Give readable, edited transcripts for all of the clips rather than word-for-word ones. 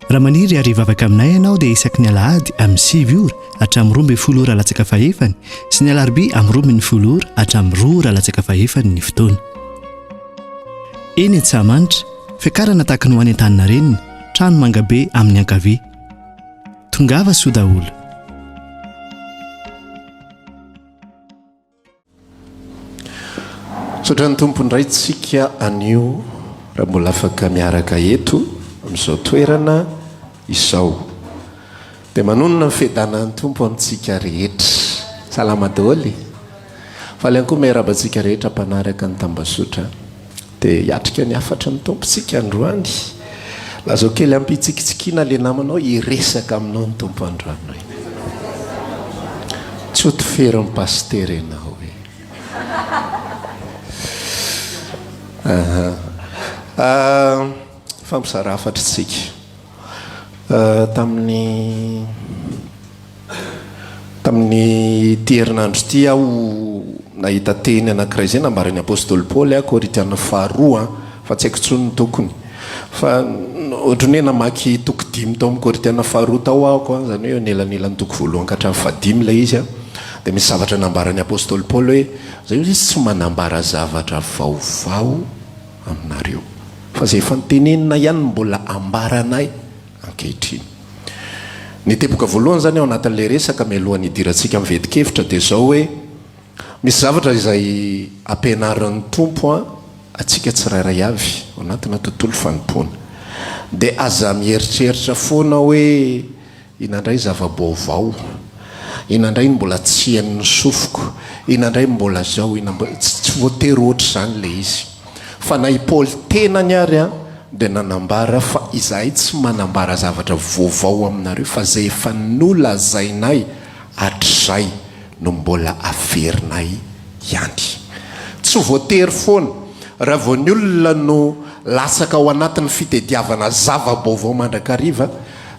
Raha maniry ary hivavaka aminay ianao dia isaky ny alahady amin'ny 9 ora hatramin'ny 12 ora latsaka fahefany sy ny alarobia amin'ny 12 ora hatramin'ny 2 ora latsaka fahefany ny fotoana. Eny Antsahamanitra, fiakarana tahaka ny ho any Antaninarenina, trano mangabe amin'ny ankavia. Tongava soa daholo. Misaotra ny Tompo indray tsika anio raha mbola afaka miaraka eto amin'izao toerana izao. Dia manonona ny fiadanan'ny Tompo amintsika rehetra. Salama daholo. Faly ihany koa miarahaba antsika rehetra mpanaraka ny tambazotra. Dia hiatrika ny hafatry ny Tompo tsika androany. Lazao kely ampitsikitsikiana le namanao hiresaka aminao ny Tompo androany hoe. Tsy ho tiferin'ny pasitera ianao hoe. Aha. Fampizara hafatra tsika. Tamin'ny Tamin'ity herinandro ity aho nahita teny anankiray izay nambaran'ny apostoly Paoly, Korintiana faharoa, fa tsy haiko intsony ny tokony. Fa ohatran'ny hoe namaky toko dimy tao amin'ny Korintiana faharoa tao aho, izany hoe eo anelanelan'ny toko voalohany ka hatramin'ny fahadimy ilay izy. Dia misy zavatra nambaran'ny apostoly Paoly hoe, izay hozy izy tsy manambara zavatra vaovao aminareo, fa izay efa notenenina ihany no mbola ambaranay ankehitriny. Ny teboka voalohany izany ao anatin'ilay resaka mialohan'ny hidirantsika amin'ny vetin-kevitra dia izao hoe, misy zavatra izay ampianarin'ny Tompo antsika tsirairay avy ao anatina tontolo fanompoana. Dia aza mieritreritra foana hoe inona indray zava-baovao, inona indray no mbola tsy henon'ny sofiko, inona indray no mbola izao, inona mbola, tsy voatery hoatr'izany ilay izy. Fa na i Paoly tenany ary dia nanambara fa izahay tsy manambara zavatra vaovao aminareo fa izay efa nolazainay hatrizay no mbola averinay ihany. Tsy voatery foana raha vao ny olona no latsaka ao anatin'ny fitediavana zava-baovao mandrakariva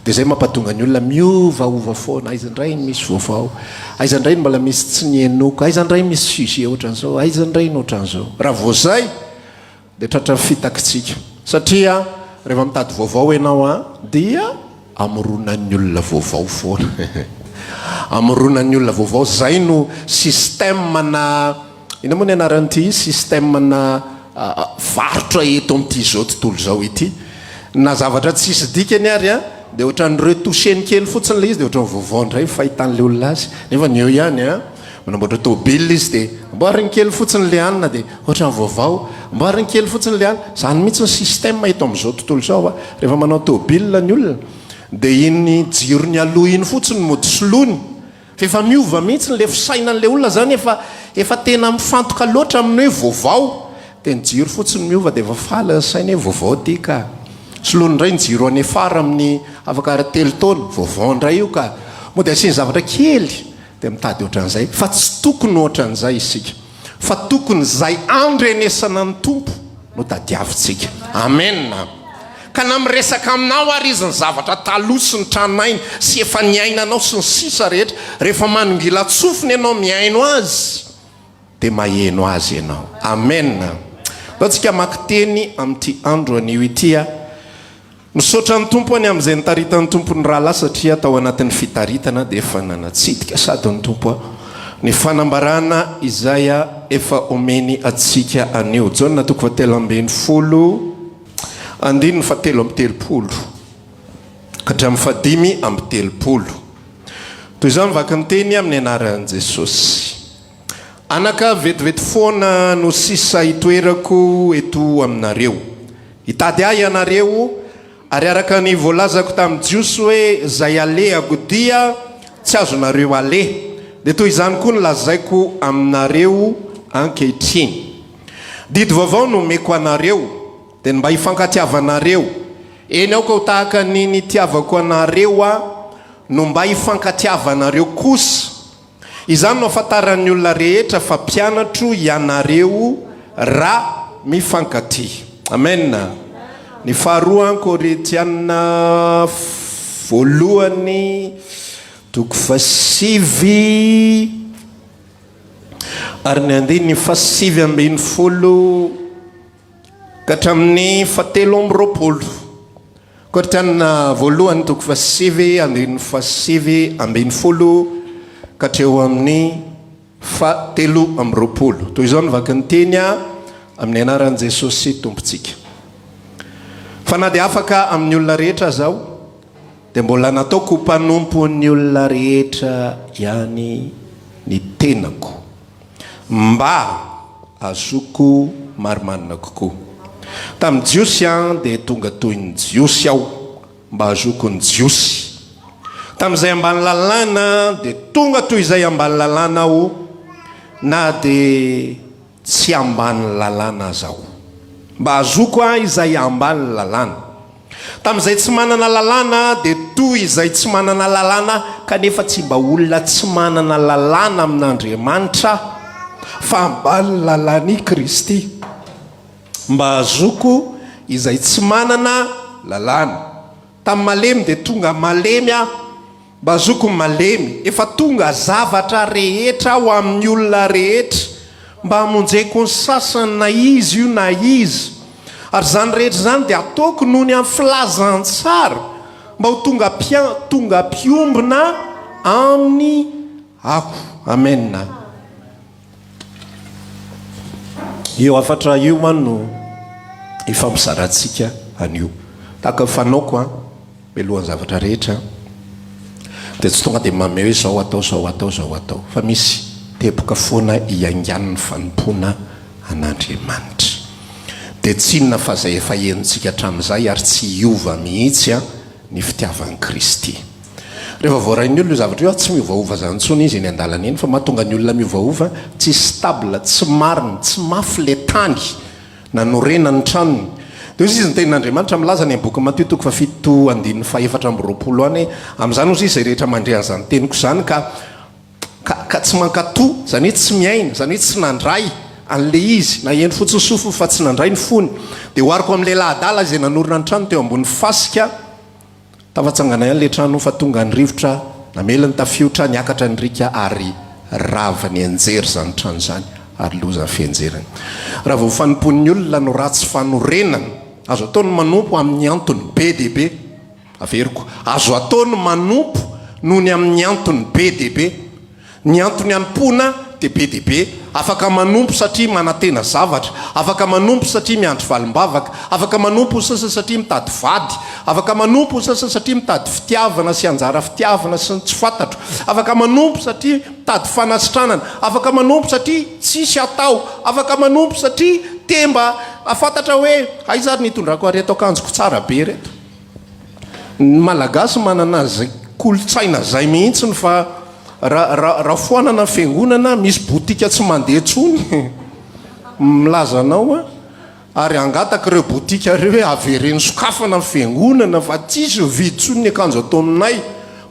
dia izay mampatonga ny olona miovaova foana, aiza indray ny misy vaovao, aiza indray ny mbola misy tsy nihenoko, aiza indray misy sujet ohatran'izao, aiza indray ny ohatran'izao. Raha vao izay dia tratran'ny fitakitsika satria rehefa mitady vaovao ianao an dia amoronan'ny olona vaovao foana. Amoronan'ny olona vaovao, izay no système na inona moa ny anaran'ity système na varotra eto amin'ity izao tontolo izao ity. Na zavatra tsisy dikany ary an dia ohatran'ny retoucher-ny kely fotsiny ilay izy dia ohatran'ny vaovao indray ny fahitan'ilay olona azy. Nefa ny eo ihany an. Manamboatra tôbila izy dia amboariny kely fotsiny le anona dia ohatran'ny vaovao, amboariny kely fotsiny le anona. Izany mihitsy ny système eto amin'izao tontolo izao a. Rehefa manao tôbila ny olona dia iny jirony aloha iny fotsiny no mody soloiny fa efa miova mihitsy le fisainan'le olona izany efa efa tena mifantoka loatra amin'ny hoe vaovao dia ny jiro fotsiny miova dia efa faly ny sainy hoe vaovao ity ka. Soloiny indray ny jiro any afara amin'ny afaka ary telo taona, vaovao indray io ka. Mody asiany zavatra kely Dia mitady ohatran'izay, fa tsy tokony ohatran'izay isika, fa tokony izay andrenesana ny Tompo no tadiavintsika. Amen! Ka na miresaka aminao ary izy ny zavatra taloha sy ny tranainy sy efa niainanao sy ny sisa rehetra, rehefa manongilan-tsofina ianao mihaino azy, dia maheno azy ianao. Amen! Andao tsika hamaky teny amin'ity andro anio ity a. Misaotra ny Tompo any amin'izay nitaritan'ny Tompo ny rahalahy satria tao anatin'ny fitaritana dia efa nanatsidika sady ny Tompo ny fanambarana izay efa omeny antsika anio. Jaona toko fahatelo ambinifolo andininy fahatelo amby telopolo ka hatramin'ny fahadimy amby telopolo. Toy izao ny vaky ny teny amin'ny anaran'i Jesosy. Anaka, vetivety foana no sisa hitoerako eto aminareo. Hitady ahy ianareo, ary araka ny voalazako tamin'ny Jiosy hoe, Izay alehako dia tsy azonareo aleha, dia toy izany koa no lazaiko aminareo ankehitriny. Didy vaovao no omeko anareo, dia ny mba hifankatiavanareo. Eny, aoka ho tahaka ny nitiavako anareo aho no mba hifankatiavanareo kosa. Izany no ahafantaran'ny olona rehetra fa mpianatro ianareo raha mifankatia. Amen. Ny faharoa Korintiana voalohany toko fahasivy ary ny andininy fahasivy ambinifolo ka hatramin'ny fahatelo amby roapolo. Korintiana voalohany toko fahasivy andininy fahasivy ambin'ny folo ka hatreo amin'ny faha-23. Toy izao ny vakin'ny teny a amin'ny anaran'i Jesosy Tompontsika. Fa na dia afaka amin'ny olona rehetra aza aho, dia mbola nataoko ho mpanompon'ny olona rehetra ihany ny tenako, mba hahazoako marimarina kokoa. Tamin'ny Jiosy aho dia tonga toy ny Jiosy aho, mba hahazoako ny Jiosy. Tamin'izay ambany lalàna dia tonga toy izay ambany lalàna aho, na dia tsy ambany lalàna aza aho, mba hahazoako ahy izay ambany lalàna. Tamin'izay tsy manana lalàna dia toy izay tsy manana lalàna, kanefa tsy mba olona tsy manana lalàna amin'Andriamanitra aho, fa ambany lalàn'i Kristy, mba hahazoako izay tsy manana lalàna. Tamin'ny malemy dia tonga malemy aho, mba hahazoako ny malemy. Efa tonga zavatra rehetra aho amin'ny olona rehetra, mba hamonjeko ny sasany na iza io na iza. Ary izany rehetra izany dia ataoko noho ny amin'ny filazantsara, mba ho tonga tonga mpiombona aminy aho. Amena. Io hafatra io man no ifampizarantsika anio. Tahaka ny fanaoko an, mialohan'ny zavatra rehetra dia tsy tonga dia manome hoe izao atao, izao atao, izao atao. Fa misy teboka foana iaingan'ny fanompoana an'Andriamanitra. Dia tsy inona fa izay efa henontsika hatramin'izay ary tsy hiova mihitsy an, ny fitiavan'i Kristy. Rehefa voarain'ny olona io zavatra io, tsy miovaova izany intsony izy eny an-dalana eny fa mahatonga ny olona miovaova, tsy stable, tsy marina, tsy mafy le tany nanorenany ny tranony. Dia hoy izy ny tenin'Andriamanitra milaza any amin'ny boky Matio toko fahafito andininy faha-24 any hoe, amin'izany hozy izy izay rehetra mandre an'izany teniko izany ka ka ka tsy mankatò, izany hoe tsy miaina, izany hoe tsy nandray an'ilay izy, naheno fotsiny sofiny fa tsy nandray ny fony, dia ohariko amin'ny lehilahy adala izay nanorina ny trano teo ambony fasika, Tafatsangana ihany ilay trano fa tonga ny rivotra, namely ny tafiotra, niakatra ny riaka ary rava nianjera izany trano izany ary loza ny fianjerany. Raha vao fanompoan'ny olona no ratsy fanorenana, azo atao ny manompo amin'ny antony be dia be. Averiko, azo atao ny manompo noho ny amin'ny antony be dia be. Ny antony hanompoana dia be dia be. Afaka manompo satria manantena zavatra, afaka manompo satria miandry valim-bavaka, afaka manompo ny sasany satria mitady vady, afaka manompo ny sasany satria mitady fitiavana sy anjara fitiavana sy ny tsy fantatro, afaka manompo satria mitady fanasitranana, afaka manompo satria tsisy atao, afaka manompo satria te mba hahafantatra hoe aiza ary ny hitondrako an'ireto akanjoko tsara be ireto. Ny Malagasy manana an'izay kolontsaina izay mihitsiny fa raha raha foanana ny fiangonana misy botika tsy mandeha intsony milaza anao a ary hangataka ireo botika ireo hoe avereno sokafana ny fiangonana fa tsisy mividy intsony ny akanjo ato aminay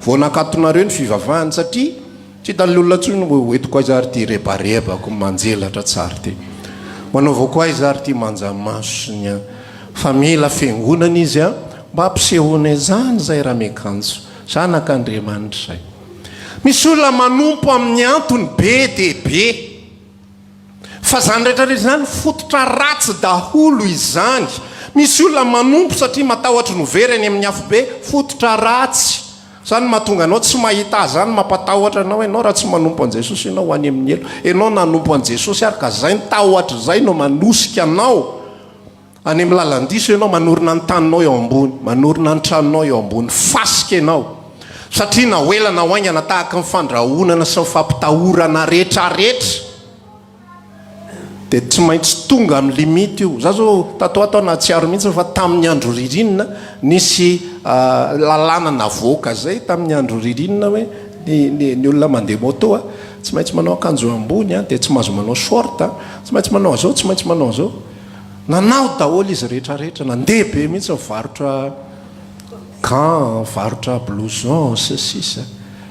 vao nakatonareo ny fivavahana satria Tsy hitan'ny olona intsony hoe hoentiko aiza ary ity rebarebako manjelatra tsara ity. Manaovako aiza ary ity manjamaso sy ny fa mila fiangonana izy an, mba ampisehoana izany izay raha miakanjo. Zanak'Andriamanitra izay. Misy olona manompo amin'ny antony be dia be. Fa izany rehetra rehetra izany fototra ratsy daholo izany. Misy olona manompo satria matahotra ny ho very any amin'ny afobe, fototra ratsy. Izany no mahatonga anao tsy mahita azy, izany no mampatahotra anao, ianao raha tsy manompo an'i Jesosy ianao ho any amin'ny helo. Ianao nanompo an'i Jesosy ary ka izay ny tahotra izay no manosika anao any amin'ny lalan-diso ianao, manorina ny taninao eo ambony, manorina ny tranonao eo ambony fasika ianao. Satria na ho ela na ho haingana tahaka ny fandrahonana sy ny fampitahorana rehetrarehetra dia tsy maintsy tonga amin'ny limite io. Za zao tato ato aho nahatsiaro mihitsy fa tamin'ny andro ririnina nisy lalàna navoaka zay tamin'ny andro ririnina hoe ny ny ny olona mandeha moto a tsy maintsy manao akanjo ambony a dia tsy mahazo manao short a, tsy maintsy manao an'izao, tsy maintsy manao an'izao. Nanao daholo izy rehetrarehetra, nandeha be mihitsy nivarotra gants, nivarotra blouson sy ny sisa.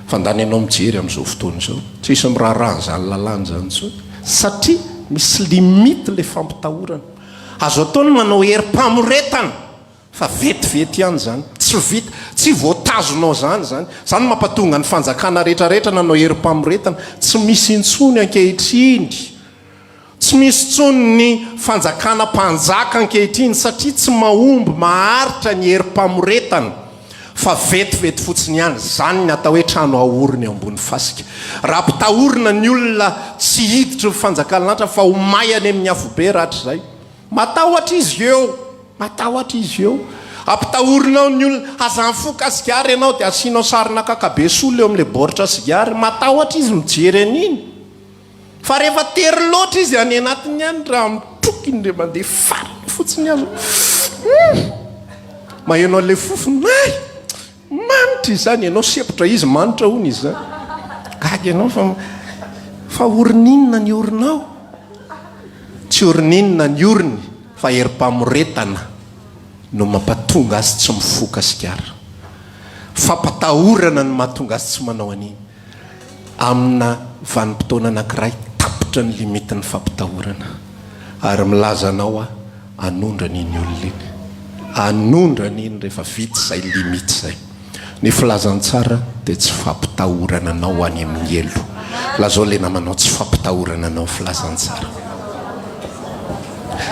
Fa ndany ianao mijery amin'izao fotoana izao, tsisy miraharaha an'izany lalàna izany intsony satria misy limite ilay fampitahorana. Azo atao ny manao herim-pamoretana fa vetivety ihany izany, tsy vita, tsy voatazonao izany izany. Izany no mampatonga ny fanjakana rehetrarehetra nanao herim-pamoretana, tsy misy intsony ankehitriny. Tsy misy intsony ny fanjakana mpanjaka ankehitriny satria tsy mahomby maharitra ny herim-pamoretana fa vetivety fotsiny ihany. Izany ny atao hoe trano aorina eo ambony fasika. Raha ampitahorina ny olona tsy hiditry ny fanjakan'ny lanitra fa ho may any amin'ny afobe rahatrizay. Matahotra izy eo. Matahotra izy eo. Ampitahorinao ny olona. Aza mifoka sigara ianao dia asianao sarina kakabe sola eo amin'ilay baoritra sigara. Matahotra izy mijery an'iny. Fa rehefa tery loatra izy any anatiny any raha mitroka iny indray mandeha farany fotsiny aza. Hum! Maheno an'ilay fofona. Hay! Manitra izany ianao sepotra izy manitra hono izy izany. Gaga ianao fa fa orin'inona ny orinao? Tsy orin'inona ny oriny fa herim-pamoretana no mampatonga azy tsy mifoka sigara. Fampatahorana no mahatonga azy tsy manao an'iny. Amina vanim-potoana anankiray tapitra ny limite-n'ny fampitahorana. Ary milaza anao aho, anondrana iny olona iny. Anondrana iny rehefa vita izay limite izay. Ny filazantsara dia tsy fampitahorana anao any amin'ny helo. Lazao ilay namanao tsy fampitahorana anao ny filazantsara.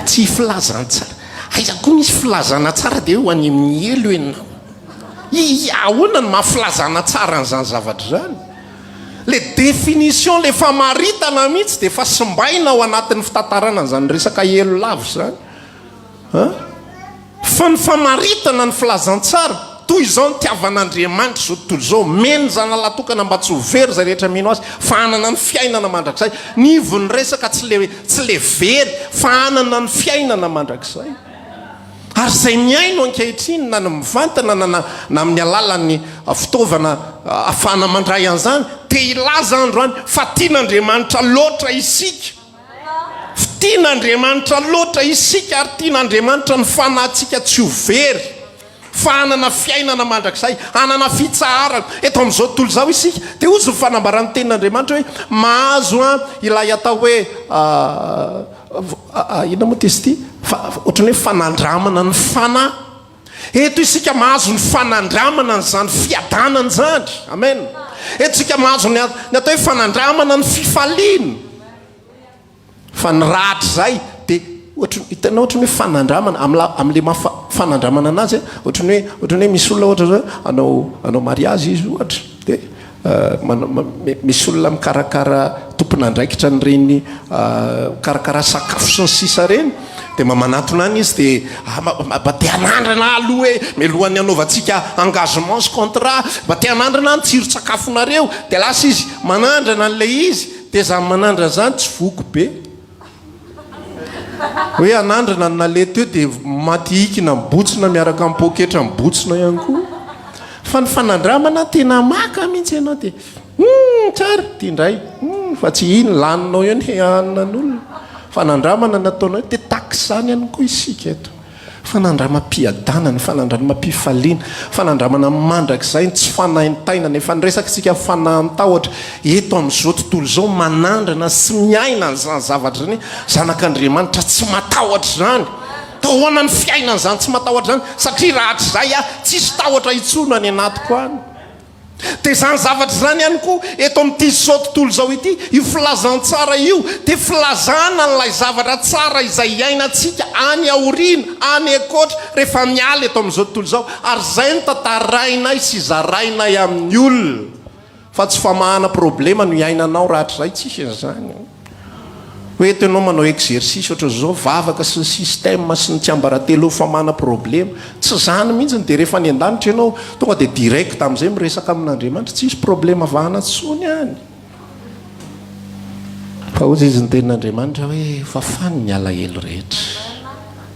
Tsy filazantsara. Aiza koa misy filazana tsara dia ho any amin'ny helo ianao. I ahoana no maha filazana tsara an'izany zavatra izany? Le définition, le famaritana mihitsy dia efa simbaina ao anatin'ny fitantarana an'izany resaka helo lava izany. An? Fa ny famaritana ny filazantsara, toy izao nitiavan'Andriamanitra izao tontolo izao, omeny ny Zanalahy tokana mba tsy ho very izay rehetra mino Azy, fa hanana ny fiainana mandrakizay. Ny ivon'ny resaka tsy le tsy le very, fa hanana ny fiainana mandrakizay. Ary izay mihaino ankehitriny na ny mivantana na na amin'ny alalan'ny fitaovana ahafahana mandray an'izany, te hilaza androany fa tian'Andriamanitra loatra isika. Tian'Andriamanitra loatra isika ary tian'Andriamanitra ny fanahintsika tsy ho very fa hanana fiainana mandrakizay, hanana fitsaharana eto amin'izao tontolo izao isika. Dia hozy ny fanambaran'ny tenin'Andriamanitra hoe mahazo ilay atao hoe Inona moa izy ity? Fa ohatran'ny hoe fanandramana ny fanahy. Eto isika mahazo ny fanandramana an'izany fiadanana izany. Amen. Eto isika mahazo ny ny atao hoe fanandramana ny fifaliana. Fa ny rahatrizay dia ohatry hitanao ohatran'ny hoe fanandramana amin'ny amin'ilay maha fanandramana anazy ohatran'ny hoe ohatran'ny hoe misy olona ohatra zao hanao hanao mariazy izy ohatra dia Misy olona mikarakara tompon'andraikitra an'ireny mikarakara sakafo sy ny sisa ireny dia mba manatona any izy dia ah, mba te hanandrana aloha hoe mialohan'ny hanaovantsika engagement sy contrat mba te hanandrana ny tsiron-tsakafonareo dia lasa izy manandrana an'ilay izy dia izany manandrana izany tsy voky be Hoe hanandrana ny naleha teo dia maty hikina mibotsina miaraka amin'ny poketra mibotsina ihany koa. Fa ny fanandramana tena maka mihitsy ianao dia hum tsara ity indray hum fa tsy iny laninao eo ny hanina an'olona. Fanandramana ny ataonao dia tahaka izany ihany koa isika eto. Fanandramam-piadanana, fanandramam-pifaliana, fanandramana mandrakizay ny tsy fanaintainana. Efa niresaka isika fanahin-tahotra eto amin'izao tontolo izao, manandrana sy miaina an'izany zavatra izany. Zanak'Andriamanitra tsy matahotra izany. Ahoana ny fiainana izany tsy matahotra izany? Satria rahatrizay aho, tsisy tahotra intsony any anatiko any. Dia izany zavatra izany ihany koa eto amin'ity izao tontolo izao ity, io filazantsara io dia filazana an'ilay zavatra tsara izay hiainantsika any aoriana, any ankoatra, rehefa miala eto amin'izao tontolo izao. Ary izay no tantarainay sy zarainay amin'ny olona. Fa tsy famahana problema no iainanao rahatrizay, tsisy an'izany. Hoe eto ianao manao exercice ohatran'izao, vavaka sy ny système sy ny tsiambaratelo famahana problema. Tsy izany mihitsy dia rehefa any an-danitra ianao tonga dia direct amin'izay miresaka amin'Andriamanitra, tsisy problema vahana intsony any. Fa hoy izy ny tenin'Andriamanitra hoe fafany ny alahelo rehetra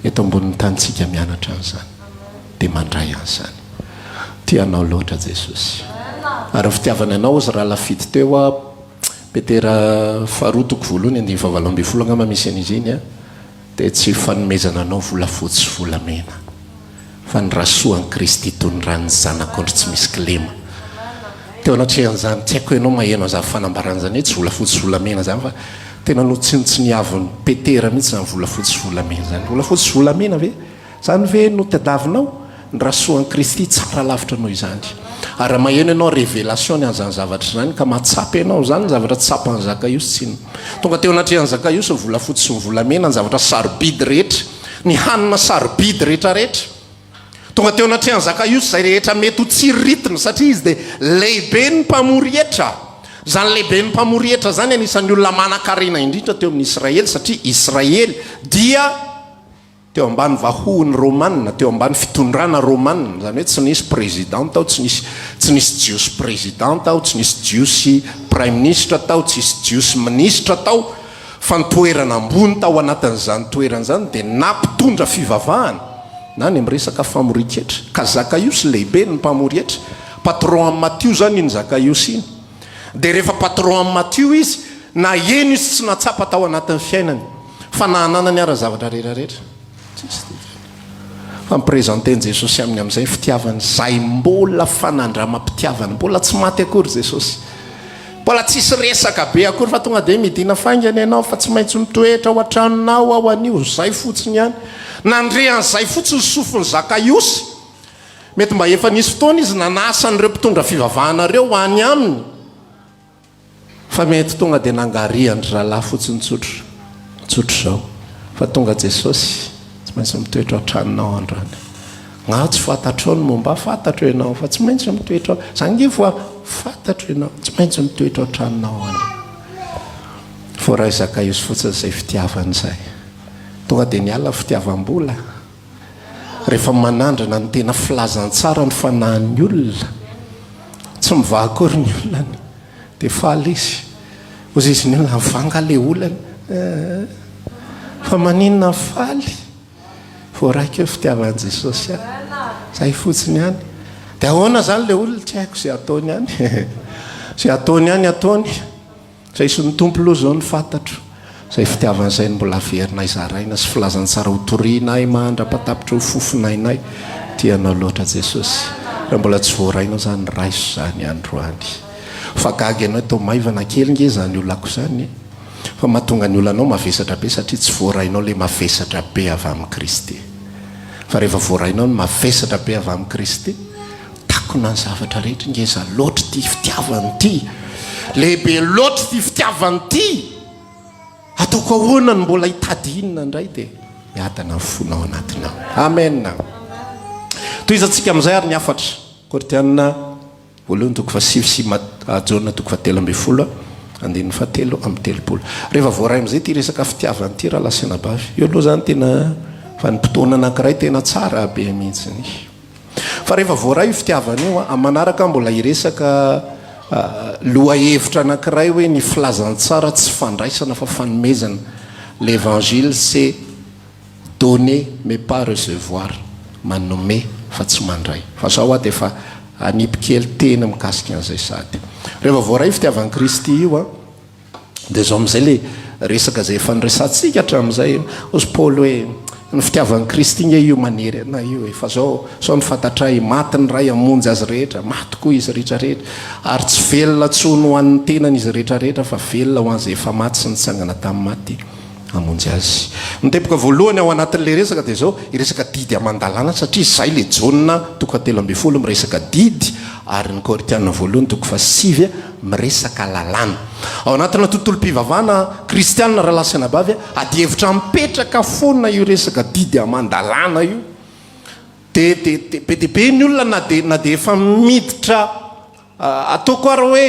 eto ambonin'ny tany tsika mianatra an'izany dia mandray an'izany. Tia anao loatra Jesosy. Ary ny fitiavany anao hozy raha lafidy teo aho Petera faharoa toko voalohany andininy fahavalo ambinifolo angamba misy an'izy iny an, dia tsy fanomezana anao volafotsy sy volamena, fa ny ra soan'i Kristy toy ny ran'ny zanak'ondry tsy misy kilema. Teo anatrehan'izany, tsy haiko ianao maheno an'izany fanambarana izany hoe tsy volafotsy sy volamena izany fa tena notsinontsiniavin'i Petera mihitsy izany volafotsy sy volamena izany. Volafotsy sy volamena ve? Izany ve no tadiavinao? Ny rasoan'i Kristy tsara lavitra noho izany. Ary raha maheno ianao révélation ny an'izany zavatra izany ka mahatsapa ianao izany ny zavatra tsapan'i Zakaiosy tsy ny tonga teo anatrehan'i Zakaiosy ny volafotsy sy ny volamena ny zavatra sarobidy rehetra ny hanina sarobidy rehetra rehetra tonga teo anatrehan'i Zakaiosy izay rehetra mety ho tsiriritina satria izy dia lehiben'ny mpamory hetra izany lehiben'ny mpamory hetra izany anisan'ny olona manan-karena indrindra teo amin'ny Israely satria Israely dia Teo ambany vahohon'ny Romana, teo ambany fitondrana Romana, izany hoe tsy nisy président tao, tsy nisy tsy nisy jiosy président tao, tsy nisy jiosy praiminisitra tao, tsisy jiosy minisitra tao, fa ny toerana ambony tao anatin'izany toerana izany dia na mpitondra fivavahana na ny miresaka famorian-ketra. Ka Zakaiosy lehiben'ny mpamory hetra, patron an'i Matio izany iny Zakaiosy iny. Dia rehefa patron an'i Matio izy, naheno izy tsy nahatsapa tao anatin'ny fiainany fa na ananany ara zavatra rehetra rehetra. Tsisy dikany. Fa mi-presenter-n'i Jesosy aminy amin'izay ny fitiavany izay mbola fanandramam-pitiavana. Mbola tsy maty akory Jesosy. Mbola tsisy resaka be akory fa tonga dia midina faingana ianao fa tsy maintsy mitoetra ao an-tranonao aho anio. Izay fotsiny ihany. Nandre an'izay fotsiny sofin'i Zakaiosy. Mety mba efa nisy fotoana izy nanasa an'ireo mpitondra fivavahana ireo ho any aminy, fa mety tonga dia nangarihan-dry zalahy fotsiny tsotra tsotra izao, fa tonga Jesosy, tsy maintsy mitoetra ao an-tranonao androany. Nga tsy fantatrao ny momba ahy? Fantatro ianao, fa tsy maintsy mitoetra ao. Za nge voa fantatro ianao, tsy maintsy mitoetra ao an-tranonao any. Voaray Zakaiosy fotsiny izay fitiavana izay. Tonga dia niala fitiavam-bola. Rehefa manandrana ny tena filazantsara ny fanahin'ny olona, tsy mivaha akory ny olany, dia faly izy. Hozy izy ny olona, mivaha angaha ilay olana? Eh, fa maninona faly? Voaraiko eo fitiavan'i Jesosy ahy. Zay fotsiny ihany. Dia ahoana izany ilay olona? Tsy haiko izay ataony any. Izay ataony any ataony. Raiso ny Tompo loha zao ny fantatro, zay fitiavana zay no mbola averinay zaraina sy filazantsara ho torianay mandra-patapitra ho fofonainay, tia anao loatra Jesosy, raha mbola tsy voarainao zany raiso zany androany. Fa gaga ianao toa maivana kely nge zany olako zany e! Fa mahatonga ny olanao mavesatra be satria tsy voarainao le mavesatra be avy amin'i Kristy. Fa rehefa voarainao ny mavesatra be avy amin'i Kristy, Takona ny zavatra rehetra, ngeza loatra ity fitiavana ity, lehibe loatra ity fitiavana ity, ataoko ahoana no mbola hitady inona indray dia miadana ny fonao anatinao. Amen. Tohizantsika amin'izay ary ny hafatra. Korintiana voalohany toko fahasivy sy Jaona toko fahatelo ambin'ny folo andininy fahatelo amby telopolo. Rehefa voaray amin'izay ity resaka fitiavana ity rahalahy sy anabavy, io aloha izany tena vanim-potoana anankiray tena tsara be mihitsy. Fa rehefa voaray io fitiavana io, amin'ny manaraka aho mbola hiresaka lohahevitra anankiray hoe ny filazantsara tsy fandraisana fa fanomezana, l'évangile c'est donner mais pas recevoir, manome fa tsy mandray. Fa zao aho dia efa hanipy kely teny mikasika an'izay sady. Rehefa voaray io fitiavan'i Kristy io an, Dia izao amin'izay ilay resaka izay efa niresahantsika hatramin'izay. Hozy Paoly hoe, ny fitiavan'i Kristy nge io manery anay io e. Fa izao, izao no fantatray, maty ny Ray hamonjy azy rehetra, maty koa izy rehetra rehetra. Ary tsy velona intsony ho an'ny tenany izy rehetra rehetra fa velona ho an'izay efa maty sy nitsangana tamin'ny maty hamonjy azy. Ny teboka voalohany ao anatin'ilay resaka dia izao, hiresaka didy aman-dalàna satria izay ilay Jaona toko fahatelo ambin'ny folo miresaka didy ary ny Korintiana voalohany toko fahasivy miresaka lalàna. Ao anatina tontolom-pivavahana kristiana rahalahy sy anabavy, adihevitra mipetraka foana io resaka didy aman-dalàna io. Dia dia dia be dia be ny olona na dia na dia efa miditra Ataoko ary hoe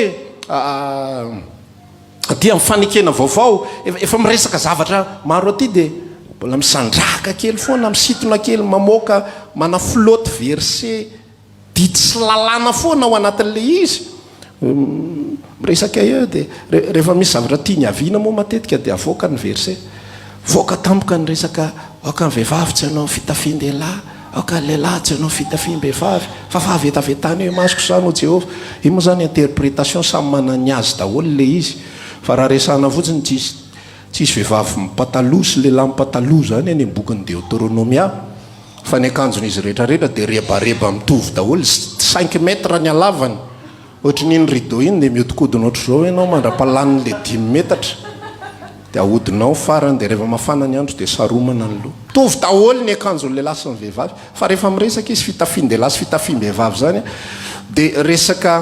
aty amin'ny fanekena vaovao, efa miresaka zavatra maro aty dia mbola misandrahaka kely foana, misintona kely, mamoaka, manaflotte verset, didy sy lalàna foana ao anatin'ilay izy. Miresaka eo dia rehefa misy zavatra tiany haviana moa matetika dia avoaka ny verset. Voaka tampoka ny resaka aoka ny vehivavy tsy hanao fitafian-dehilahy, aoka ny lehilahy tsy hanao fitafiam-behivavy, fa fahavetavetana eo imasoko izany hoy Jehovah. Io moa izany interpretation samy manana ny azy daholo ilay izy, fa raha resahana fotsiny tsisy tsisy vehivavy mipataloha sy lehilahy mipataloha izany any amin'ny bokin'ny Deoteronomia, fa ny akanjon'izy rehetra rehetra dia rebareba mitovy daholo, cinq mètres ny halavany. Ohatrin'iny rideau iny dia mihodinkodina ohatr'izao ianao mandra-palanin'ilay dimy metatra. Dia ahodinao farany dia rehefa mafana ny andro dia saromana ny loha. Mitovy daholo ny akanjon'ny lehilahy sy ny vehivavy. Fa rehefa miresaka izy fitafian-dehilahy sy fitafiam-behivavy izany dia resaka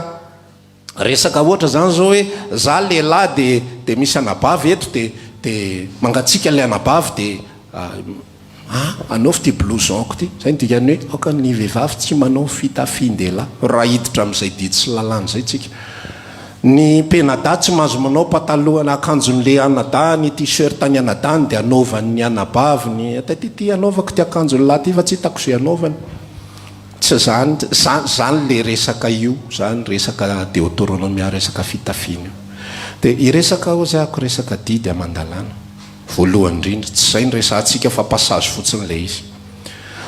resaka ohatra izany izao hoe za lehilahy dia dia misy anabavy eto dia dia mangatsiaka ilay anabavy dia Ah, anaovy ity blouson-ko ity. Izay no dikan'ny hoe aoka ny vehivavy tsy manao fitafian-dehilahy. Raha hiditra amin'izay didy sy lalàna izay tsika. Ny mpianadahy tsy mahazo manao pataloha na akanjon'ilay anadahiny, t-shirt an'ny anadahiny dia anaovan'ny anabaviny. Atao ity anaovako ity akanjon'ny lahy ity fa tsy hitako izay anaovany. Tsy izany, izany, izany ilay resaka io, izany resaka deoteronomia, resaka fitafiana io. Dia hiresaka aho hozy ahako resaka didy aman-dalàna. Voalohany indrindra, tsy izay no resahantsika fa passage fotsiny ilay izy.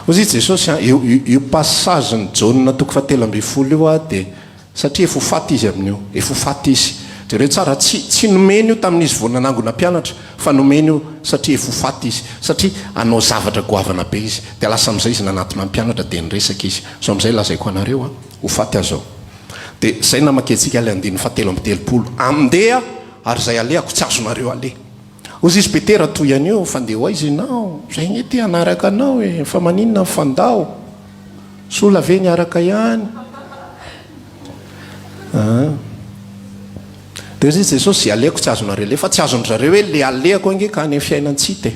Hoy i Jesosy an, io io passage-n'i Jaona toko fahatelo ambin'ny folo io an dia satria efa ho faty izy amin'io, efa ho faty izy. Jereo tsara, tsy tsy nomeny io tamin'izy vao nanangona mpianatra fa nomeny io satria efa ho faty izy, satria hanao zavatra goavana be izy. Dia lasa amin'izay izy nanatona ny mpianatra dia niresaka izy. Izao amin'izay lazaiko anareo an, ho faty aho izao. Dia izay namakiantsika ilay andininy fahatelo amby telopolo. Andeha ary izay alehako tsy azonareo aleha. Hozy izy Petera toy an'io, fa ndeha ho aiza ianao? Zay anie te hanaraka anao e, fa maninona mifandao? Sola ve niaraka ihany? Ah. Dia hozy izy Jesosy, izay alehako tsy azonareo aleha, fa tsy azon-dry zareo hoe le alehako ange ka any amin'ny fiainan-tsy hita e.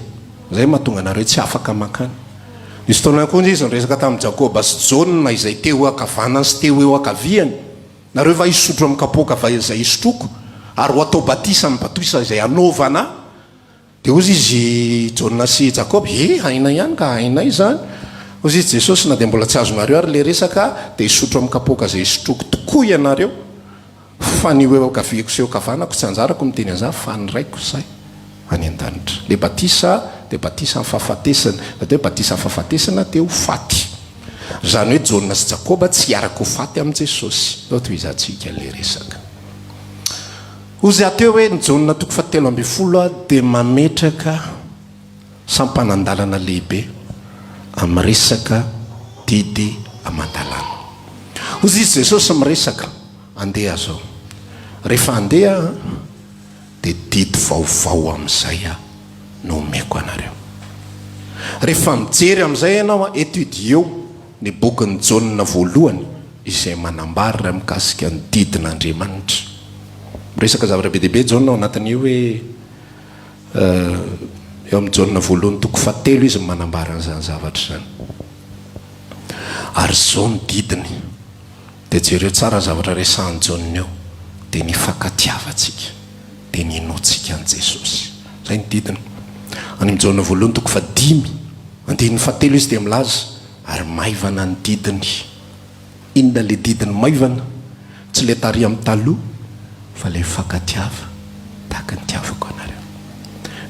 Izay mahatonga anareo tsy afaka mankany. Nisy fotoana koa izy niresaka tamin'i Jakoba sy Jaona izay teo ankavanany sy teo eo ankaviany. Nareo va hisotro amin'ny kapoaka va izay hisotroako, ary ho atao batisa amin'ny batisa izay hanaovana ahy? Dia hozy izy, Jaona sy Jakoba, He, hainay ihany ka, hainay izany. Hozy izy, Jesosy, na dia mbola tsy azonareo ary ilay resaka, dia hisotro amin'ny kapoaka izay hisotroako tokoa ianareo, fa ny ho eo ankaviako sy eo ankavanako tsy anjarako miteny an'izany, fa ny Raiko izay any an-danitra. Ilay batisa dia batisa amin'ny fahafatesana. Ny atao hoe batisa amin'ny fahafatesana dia ho faty. Izany hoe Jaona sy Jakoba tsy hiaraka ho faty amin'i Jesosy. Ndao tohizantsika ilay resaka. Hozy aho teo hoe ny Jaona toko fahatelo ambin'ny folo dia mametraka sampanan-dalana lehibe amin'ny resaka didy aman-dalàna. Hozy izy Jesosy miresaka, andeha zao. Rehefa andeha aho dia didy vaovao amin'izay aho no omeko anareo. Rehefa mijery amin'izay ianao, étudieo ny bokin'i Jaona voalohany izay manambara mikasika ny didin'Andriamanitra. Miresaka zavatra be dia be Jaona ao anatin'io hoe eo amin'ny Jaona voalohany toko fahatelo izy no manambara an'izany zavatra izany. Ary izao ny didiny. Dia jereo tsara ny zavatra resahan'i Jaona eo, dia ny hifankatiavantsika, dia ny hinoantsika an'i Jesosy. Izay ny didiny. Any amin'ny Jaona voalohany toko fahadimy, andininy fahatelo izy dia milaza, ary maivana ny didiny. Inona ilay didiny maivana? Tsy ilay tary amin'ny taloha, fa ilay mifankatiava tahaka ny nitiavako anareo.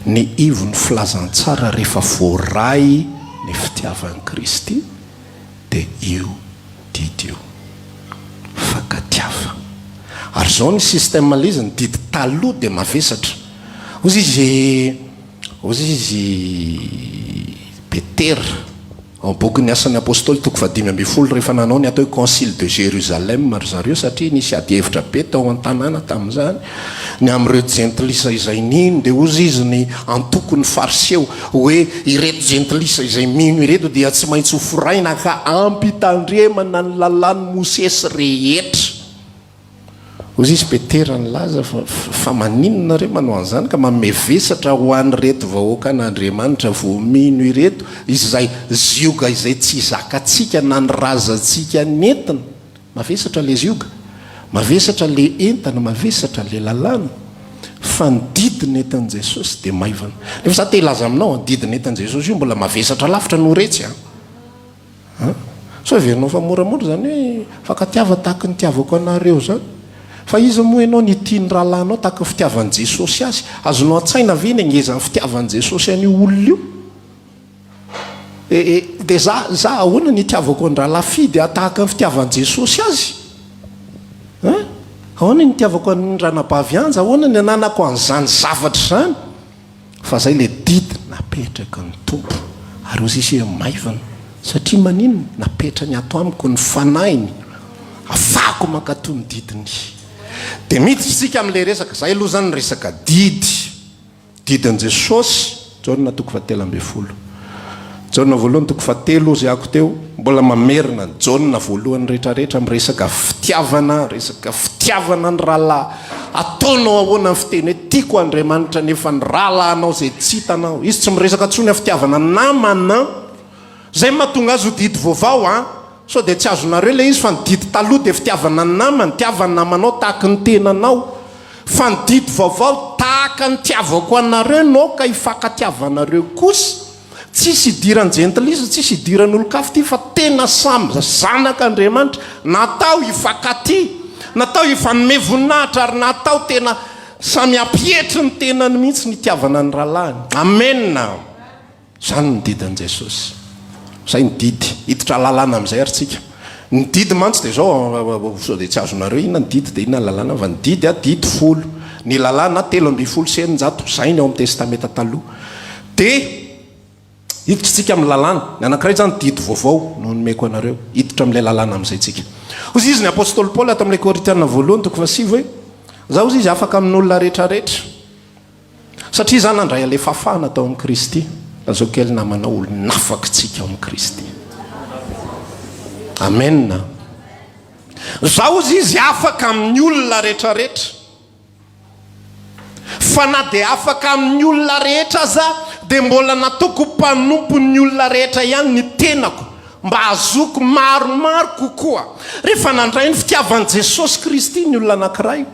Ny ivon'ny filazantsara rehefa voaray ny fitiavan'i Kristy dia io didy io. Fankatiava. Ary izao ny système ilay izy, ny didy taloha dia mavesatra. Hozy izy, hozy izy Petera, ao amin'ny bokin'ny Asan'ny Apostoly toko fahadimy ambin'ny folo rehefa nanao ny atao hoe Concile de Jérusalem ry zareo satria nisy adihevitra be tao an-tanàna tamin'izany ny amin'ireo jentilisa izay nino dia hozy izy ny antokon'ny Fariseo hoe ireto jentilisa izay mino ireto dia tsy maintsy ho foraina ka ampitandremana ny lalàn'i Mosesy rehetra. Hoy izy Petera nilaza fa, fa maninona nareo manao an'izany ka manome vesatra ho an'ireto vahoakan'Andriamanitra vao mino ireto izay zioga izay tsy zakantsika na ny razantsika nentina. Mavesatra le zioga, mavesatra le entana, mavesatra le lalàna, fa ny didy nentin'i Jesosy dia maivana. Nefa za te hilaza aminao an, didy nentin'i Jesosy io mbola mavesatra lavitra noho iretsy an. An? Sao heverinao fa moramora izany hoe fankatiava tahaka ny nitiavako anareo izany? Fa iza moa ianao nitia ny rahalahinao tahaka ny fitiavan'i Jesosy azy? Azonao an-tsaina ve ny hangezan'ny fitiavan'i Jesosy an'io olona io? Eh eh, dia za, za ahoana ny itiavako an-drahalahy Fidy ah tahaka ny fitiavan'i Jesosy azy? Hein? Ahoana ny itiavako an'i ranabavy Anja? Ahoana ny ananako an'izany zavatra izany? Fa zay le didy napetraky ny Tompo. Ary hoy izy hoe maivana. Satria maninona? Napetrany ato amiko ny fanahiny, afahako mankatò ny didiny. Dia miditra isika amin'ilay resaka, zay aloha zany ny resaka didy. Didin'i Jesosy, Jaona toko fahatelo ambin'ny folo. Jaona voalohany toko fahatelo hozy ako teo, mbola mamerina ny Jaona voalohany rehetrarehetra miresaka fitiavana, resaka fitiavana ny rahalahy. Ataonao ahoana ny fiteny hoe tiako Andriamanitra nefa ny rahalahinao izay tsy hitanao. Izy tsy miresaka intsony amin'ny fitiavana namana. Izay no mahatonga azy ho didy vaovao an! Sao dia tsy azonareo ilay izy fa ny didy taloha dia fitiavana ny namana, tiava ny namanao tahaky ny tenanao. Fa ny didy vaovao tahaka ny tiavako anareo no aoka hifankatiavanareo kosa. Tsisy idiran'ny jentilisa, tsisy idiran'olon-kafa ity fa tena samy zanak'Andriamanitra. Natao hifankatia, natao hifanome voninahitra ary natao tena samy hampietry ny tenany mihitsy ny hitiavana ny rahalahiny. Amena! Izany ny didin'i Jesosy. Izay ny didy. Hiditra lalàna amin'izay ary tsika. Ny didy mantsy dia izao, sao dia tsy azonareo inona ny didy dia inona ny lalàna, fa ny didy, didy folo. Ny lalàna 613, izay ny ao amin'ny Testamenta Taloha. Dia hiditra tsika amin'ny lalàna. Ny anankiray izany didy vaovao no nomeko anareo. Hiditra amin'ilay lalàna amin'izay tsika. Hoy izy ny apostoly Paoly ato amin'ilay Korintiana voalohany toko fahasivy hoe, Izaho hoy izy afaka amin'olona rehetrarehetra. Satria izaho nandray an'ilay fahafahana tao amin'i Kristy. Lazao kely namanao olon'afaka tsika ao amin'i Kristy. Amen. Izaho hoy izy afaka amin'ny olona rehetrarehetra. Fa na dia afaka amin'ny olona rehetra aza dia mbola nataoko ho mpanompon'ny olona rehetra ihany ny tenako mba hahazoako maromaro kokoa. Rehefa nandray ny fitiavan'i Jesosy Kristy ny olona anankiray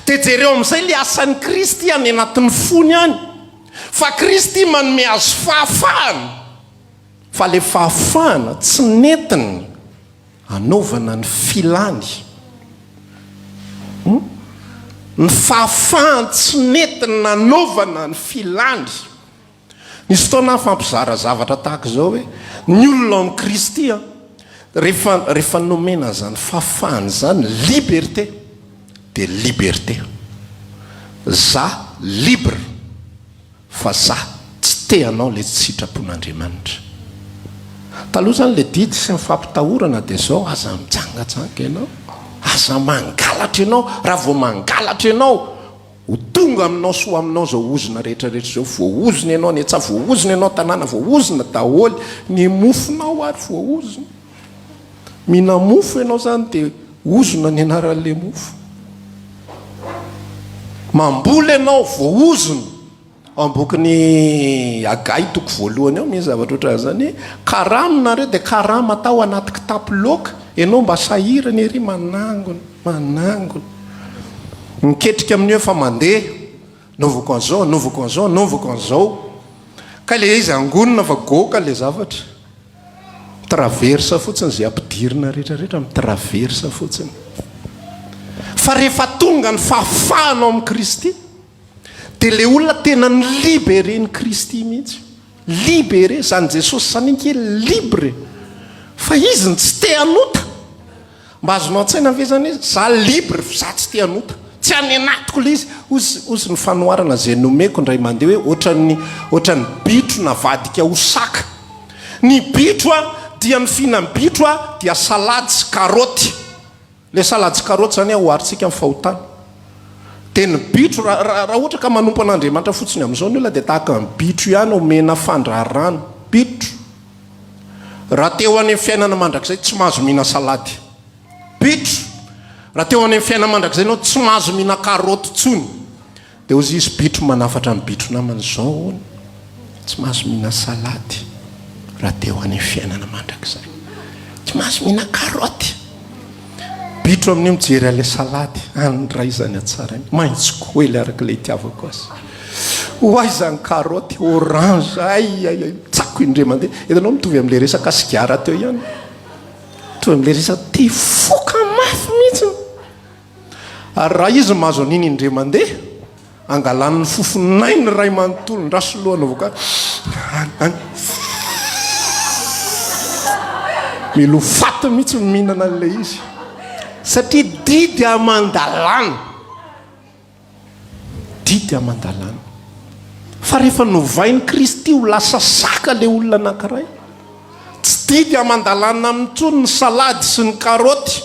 dia jereo amin'izay ilay asan'i Kristy any anatin'ny fony any fa Kristy manome azy fahafahana fa ilay fahafahana tsy nentiny Anaovana ny filany. Hum? Ny fahafahany tsy nety nanaovana ny filany. Nisy fotoana aho nifampizara zavatra tahaka izao hoe, ny olona ao amin'i Kristy an, rehefa, rehefa nomena an'izany fahafahana izany, liberté, dia liberté. Za libre. Fa za tsy te hanao le tsy sitrapon'Andriamanitra. Taloha zany le didy sy ny fampitahorana de zao, aza mijangajanga ianao, aza mangalatra ianao, raha vao mangalatra ianao ho tonga aminao sy ho aminao zao ozona rehetra rehetra zao, voaozona ianao any an-tsaha, voaozona ianao an-tanàna, voaozona daholo ny mofonao ary voaozona. Mihina-mofo ianao zany de ozona ny anaran'le mofo. Mamboly ianao voaozona. Ao am-bokin'i Hagay toko voalohany ao misy zavatra ohatran'izany hoe karama nareo dia karama atao anaty kitapo loaka, ianao mba sahirana ery manangona, manangona. Miketrika amin'io efa mandeha, anaovako an'izao, anaovako an'izao, anaovako an'izao. Kay le izy angonina fa goaka le zavatra. Mitraverse fotsiny izay ampidirina rehetra rehetra mitraverse fotsiny. Fa rehefa tonga ny fahafahana ao amin'i Kristy dia ilay olona tena ni-libérer-n'i Kristy mihitsy. Libéré, izany Jesosy izany ange libre. Fa izy no tsy te hanota. Mba azonao an-tsaina ve izany hoe za libre fa za tsy te hanota. Tsy any anatiko ilay izy. Hozy hozy ny fanoharana izay nomeko indray mandeha hoe ohatran'ny ohatran'ny bitro navadika ho saka. Ny bitro a dia ny fihinam-bitro a dia salady sy karaoty. Ilay salady sy karaoty izany a oharintsika amin'ny fahotana. Dia ny bitro raha raha raha ohatra ka manompo an'Andriamanitra fotsiny amin'izao ny olona dia tahaka ny bitro ihany omena fandrarana. Bitro. Raha te ho any amin'ny fiainana mandrakizay, tsy mahazo mihina salady. Bitro! Raha te ho any amin'ny fiainana mandrakizay ianao, tsy mahazo mihina karaoty intsony. Dia hozy izy, bitro manafatra ny bitro namany, izao hono, tsy mahazo mihina salady raha te ho any amin'ny fiainana mandrakizay. Tsy mahazo mihina karaoty. Bitro amin'io mijery an'ilay salady, any ndray izany hatsarainy, maitso koely araka ilay itiavako azy. Ho aiza ny karaoty, orange, ay ay ay, tsako indray mandeha. Hitanao mitovy amin'ilay resaka sigara teo ihany. Mitovy amin'ilay resaka te hifoka mafy mihitsy. Ary raha izy mahazo an'iny indray mandeha, Angalany ny fofon'ainy iray manontolo, ndraso loha anaovako azy, any, any, mila ho faty mihitsy ny mihinana an'ilay izy, satria didy aman-dalàna, didy aman-dalàna. Fa rehefa novain'i Kristy ho lasa saka ilay olona anankiray, tsy didy aman-dalàna aminy intsony ny salady sy ny karaoty.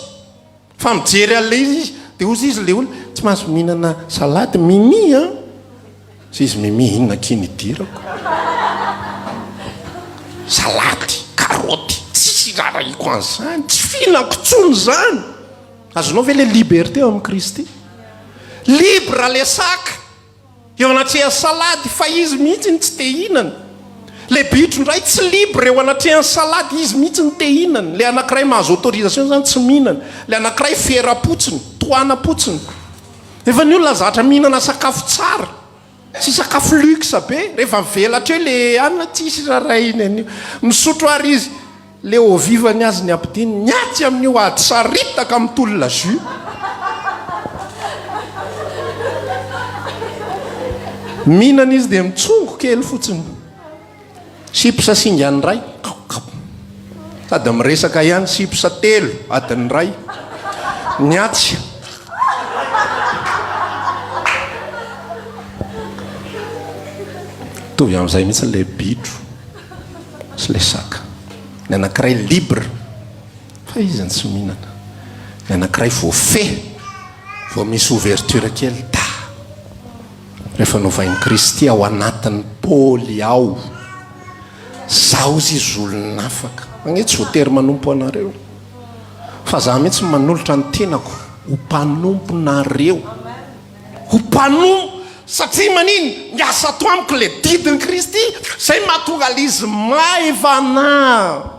Fa mijery an'ilay izy izy, dia hozy izy ilay olona, tsy mahazo mihinana salade Mimi an! Hozy izy Mimi, inona akia ny idirako? Salady, karaoty, tsisy irarahiko an'izany, tsy fihinako intsony izany. Azonao ve ilay liberté ao amin'i Kristy? Libre le saka eo anatrehan'ny salady fa izy mihitsy no tsy te hihinana. Le bitro indray tsy libre eo anatrehan'ny salady, izy mihitsy no te hihinana. Le anankiray mahazo autorisation izany tsy mihinana. Le anankiray fera-potsiny, tohana-potsiny. Nefa ny olona zatra mihinana sakafo tsara sy sakafo luxe be, rehefa mivelatra eo le anona tsisy rarahiny an'io. Misotro ary izy, le eau vive ny azy ny ampidininy, ny atsy amin'io ady saritaka mitolona jus. Mihinana izy dia mitsongo kely fotsiny. Chips singany iray, sady miresaka ihany, chips telo adiny iray, ny atsy. Mitovy amin'izay mihitsy ilay bitro sy ilay saka. Ny anankiray libre fa izy no tsy mihinana. Ny anankiray voafehy vao misy ouverture kely, ta. Rehefa novain'i Kristy ao anatin'i Paoly ao, Zaho ozy izy olon'afaka. Anie tsy voatery manompo anareo, fa za mihitsy manolotra ny tenako ho mpanomponareo. Ho mpanompo, satria manino? Miasa ato amiko le didin'i Kristy, zay mahatonga le izy maivana.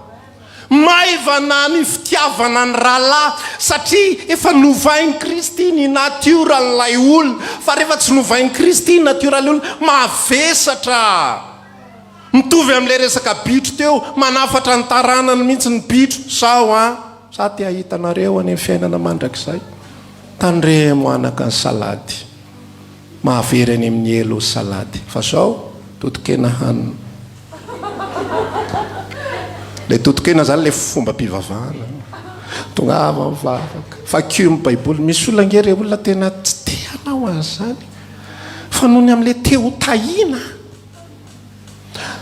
Maivana ny fitiavana ny rahalahy satria efa novain'i Kristy ny natioran'ilay olona. Fa rehefa tsy novain'i Kristy ny natioran'ilay olona, mavesatra. Mitovy amin'ilay resaka bitro teo, manafatra ny taranany mihitsy ny bitro. Sao an! Za te hahita anareo any amin'ny fiainana mandrakizay. Tandremo anaka ny salady. Mahavery any amin'ny elo salady. Fa zao, totokena hanina. Le totokena zany le fombam-pivavahana. Tongava mivavaka. Vakio ny baiboly. Misy olona ange re olona tena tsy te hanao an'izany. Fa noho ny amin'le te ho tahiana.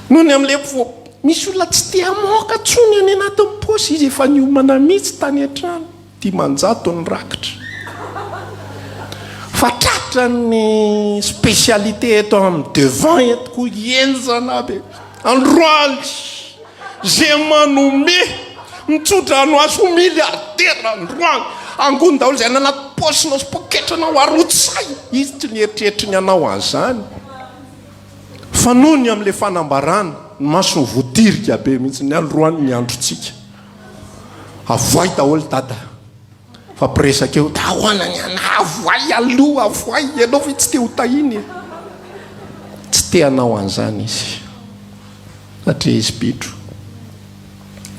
Noho ny amin'le vo misy olona tsy te hamoaka tsony any anatin'ny paosy izy efa niomana mihitsy tany an-trano. 500 ny rakitra. Fa tratran'ny spécialité eto amin'ny devant eto koa henjana be. Androany ze manome mitsodrano azy ho milliardaire androany. Angony daholo izay any anaty paosinao sy poketranao arotsay. Izy tsy nieritreritra ny hanao an'izany. Fa noho ny amin'ilay fanambarana, ny masony voadirika be mihitsy ny androany ny androntsika. Avoay daholo dada fa mpiresaka eo da ahoana ny ana avoay aloha avoay ianao ve tsy te ho tahina e tsy te hanao an'izany izy satria izy bitro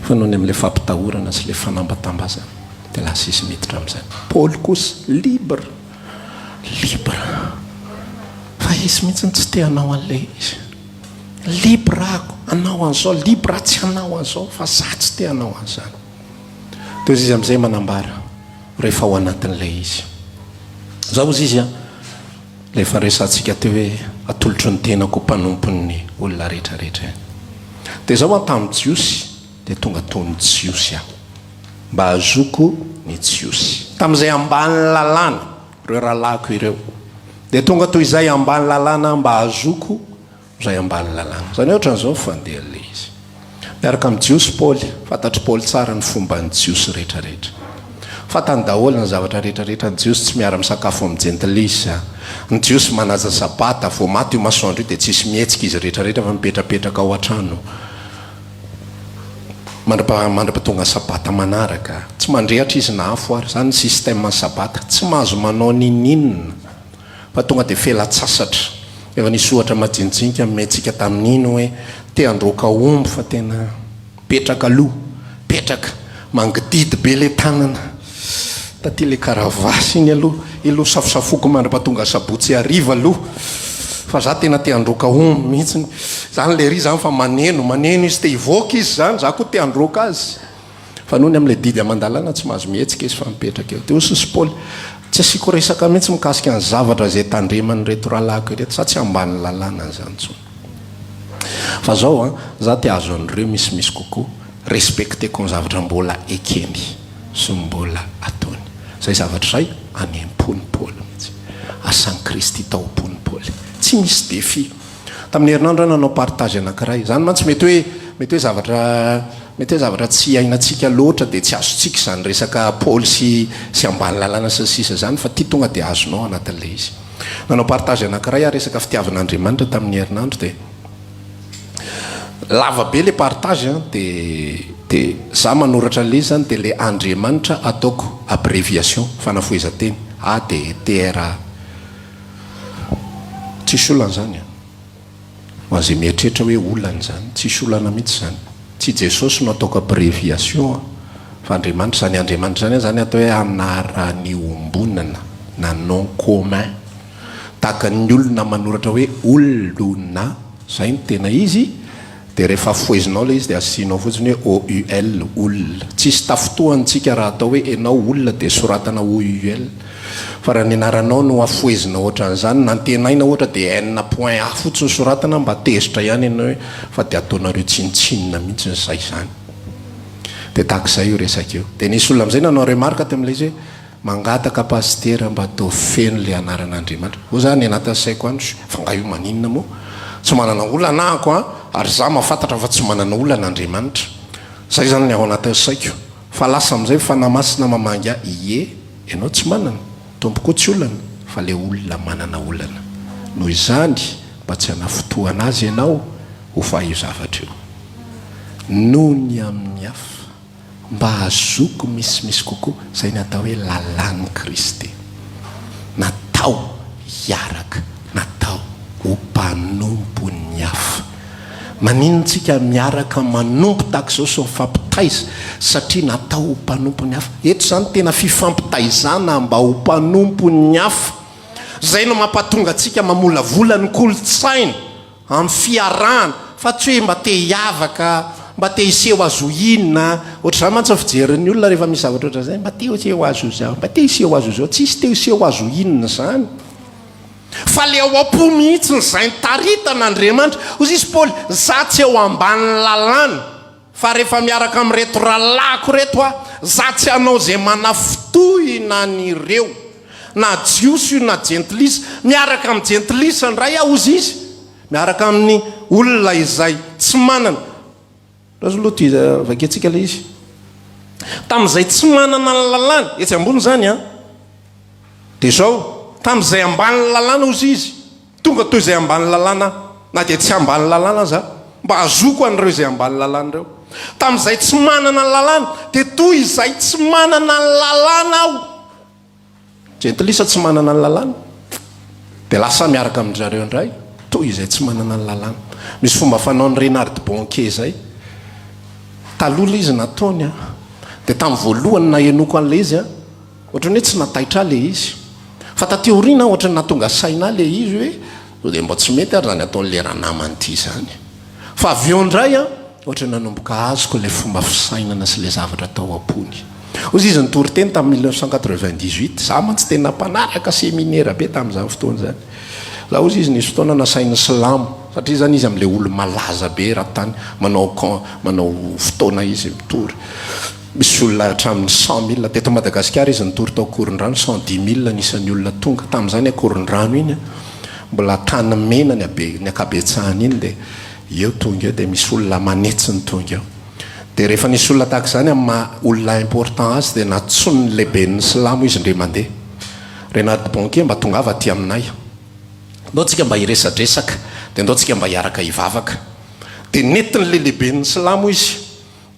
fa noho ny amin'ilay fampitahorana sy ilay fanambatambazana dia lasa izy miditra amin'izany Paoly kosa libre libre fa izy mihitsy tsy te hanao an'ilay izy Libre aho hanao an'izao, libre aho tsy hanao an'izao, fa za tsy te hanao an'izany. Toy izy amin'izay manambara rehefa ao anatin'ilay izy. Zao hozy izy an, ilay efa resahantsika teo hoe atolotro ny tenako ho mpanompon'ny olona rehetra rehetra iny. Dia zao an, tamin'ny Jiosy dia tonga toy ny Jiosy aho, mba hahazoako ny Jiosy. Tamin'izay ambany lalàna, ireo rahalahiko ireo, dia tonga toy izay ambany lalàna mba hahazoako Izay ambany lalàna. Izany hoe ohatran'izao ny fandehan'ilay izy. Miaraka amin'ny Jiosy Paoly. Fantatr'i Paoly tsara ny fomban'ny Jiosy rehetrarehetra. Fantany daholo ny zavatra rehetrarehetra. Ny Jiosy tsy miara-misakafo amin'ny Jentilisa. Ny Jiosy manaja Sabata. Vao maty io masoandro io dia tsisy mihetsika izy rehetrarehetra fa mipetrapetraka ao an-trano mandra-pa mandra-pahatonga Sabata manaraka. Tsy mandrehatra izy na afo ary. Izany ny système-n'ny Sabata. Tsy mahazo manao n'inon'inona. Fa tonga dia felan-tsasatra. Efa nisy ohatra majinijinika nomentsika tamin'iny hoe te handroaka omby fa tena mipetraka aloha, mipetraka, mangididy be ilay tanana. Taty ilay karavasy iny aloha, iny aloha safosafoko mandra-pahatonga sabotsy hariva aloha fa za tena te handroaka omby mihitsy. Zany le ry zany fa maneno, maneno izy, te hivoaka izy zany, za koa te handroaka azy. Fa noho ny amin'ilay didy aman-dalàna tsy mahazo mihetsika izy fa mipetraka eo. Dia hoy sosy Paoly, Tsy asiako resaka mihitsy mikasika ny zavatra izay tandreman'ireto rahalahiko ireto, za tsy ambany lalàna an'izany intsony. Fa zao an, za te hahazo an'ireo misimisy kokoa, respecter-ko ny zavatra mbola ekeny sy ny mbola ataony. Izay zavatra izay any am-pon'i Paoly mihitsy. Asan'i Kristy tao am-pon'i Paoly. Tsy misy défi. Tamin'ny herinandro aho nanao partage anankiray. Izany mantsy mety hoe. mety hoe zavatra mety hoe zavatra tsy iainantsika loatra dia tsy azontsika izany resaka Paoly sy sy ambany lalàna sy ny sisa izany fa ity tonga dia azonao anatin'ilay izy. Nanao partage anankiray aho resaka fitiavan'Andriamanitra tamin'ny herinandro dia lava be ilay partage an dia dia za manoratra an'ilay izy izany dia ilay Andriamanitra ataoko abréviation fanafohezan-teny A D T R A. Tsisy olana izany an. Ho an'izay mieritreritra hoe olana izany, tsisy olana mihitsy izany. Tsy Jesosy no ataoko abréviation an, fa Andriamanitra. Izany Andriamanitra izany an izany atao hoe anaran'iombonana na nom commun. Tahaka ny olona manoratra hoe olona, izay no tena izy, Dia rehefa afohezinao ilay izy dia asianao fotsiny hoe OUL, oul. Tsisy tafintohana tsika raha atao hoe enao olona dia soratana OUL. Fa raha ny anaranao no afohezina ohatran'izany, nantenaina ohatra dia N point A fotsiny soratana mba tezitra ihany ianao hoe fa dia ataonareo tsinontsinona mihitsy izay izany. Dia tahaka izay io resaka io. Dia nisy olona amin'izay nanao remarque tamin'ilay izy hoe Mangataka pasitera mba ataovy feno le anaran'Andriamanitra. Hoy za any anatin'ny saiko any, fa nga io maninona moa? Tsy manana olana ahako an, ary za mahafantatra fa tsy manana olana Andriamanitra. Zay zany ny ao anatin'ny saiko. Fa lasa amin'izay Fanahy Masina mamangy ahy, ie, ianao tsy manana, Tompo koa tsy olana, fa le olona manana olana. Noho izany, mba tsy hanafotohana azy ianao, hovahy io zavatra io. Noho ny amin'ny hafa. Mba hahazoako misimisy kokoa, izay ny atao hoe lalàn'i Kristy. Natao hiaraka, natao ho mpanompon'ny hafa. Maninona isika miaraka manompo tahaka izao sy mifampitaiza? Satria natao ho mpanompon'ny hafa. Eto izany tena fifampitaizana mba ho mpanompon'ny hafa. Izay no mampatonga antsika mamolavola ny kolontsaina. Amin'ny fiarahana, fa tsy hoe mba te hiavaka, mba te hiseho azy ho inona, ohatr'izany mantsy ny fijerin'ny olona rehefa misy zavatra ohatr'izay, mba te hiseho azy ho izao, mba te hiseho azy ho izao, tsisy te hiseho azy ho inona izany, fa le ao am-po mihitsy ny izay nitaritan'Andriamanitra, hoy izy Paoly, za tsy eo ambanin'ny lalàna, Fa rehefa miaraka amin'ireto rahalahiko ireto aho, za tsy hanao izay manafintohina an'ireo, na Jiosy io na Jentilisa. Miaraka amin'ny Jentilisa indray aho, hozy izy, miaraka amin'ny olona izay tsy manana. Ndao aloha tohiza vakiantsika ilay izy. Tamin'izay tsy manana ny lalàna, etsy ambony izany an, dia izao, tamin'izay ambanin'ny lalàna, hozy izy, Tonga toy izay ambany lalàna aho, na dia tsy ambany lalàna aza aho, mba hahazoako an'ireo izay ambany lalàna ireo. Tamin'izay tsy manana ny lalàna, dia toy izay tsy manana ny lalàna aho. Jentilisa tsy manana ny lalàna, dia lasa miaraka amin-dry zareo indray, toy izay tsy manana ny lalàna. Misy fomba fanaon'i Reinhard Bonnke izay. Taloha ilay izy nataony an, dia tamin'ny voalohany nahenoako an'ilay izy an, Ohatran'ny hoe tsy nataitra ahy ilay izy. Fa taty aoriana ohatran'ny nahatonga saina ahy ilay izy hoe sao dia mba tsy mety ary izany ataon'ilay ranamana ity izany. Fa avy eo indray an, ohatran'ny nanomboka azoko ilay fomba fisainana sy ilay zavatra tao am-pony. Hoy izy nitory teny tamin'ny 1998, izaho mantsy tena mpanaraka seminera be tamin'izany fotoana izany. Izaho hoy izy nisy fotoana nasain'ny silamo, satria izany izy amin'ilay olo-malaza be eran-tany, manao con, manao fotoana izy mitory. Misy olona hatramin'ny 100 mille, teto Madagasikara izy nitory tao Ankorondrano, 110 mille ny isan'ny olona tonga, tamin'izany Ankorondrano iny mbola tany mena ny habe, ny ankabetsahany iny dia eo tonga eo dia misy olona aman'hetsiny tonga eo. Dia rehefa nisy olona tahaka izany amin'ny maha olona important azy dia nantsoin'ny lehiben'ny silamo izy indray mandeha. Renard Bonquet mba tongava aty aminay. Ndao tsika mba hiresadresaka, dia ndao tsika mba hiaraka hivavaka. Dia nentin'ilay lehiben'ny silamo izy.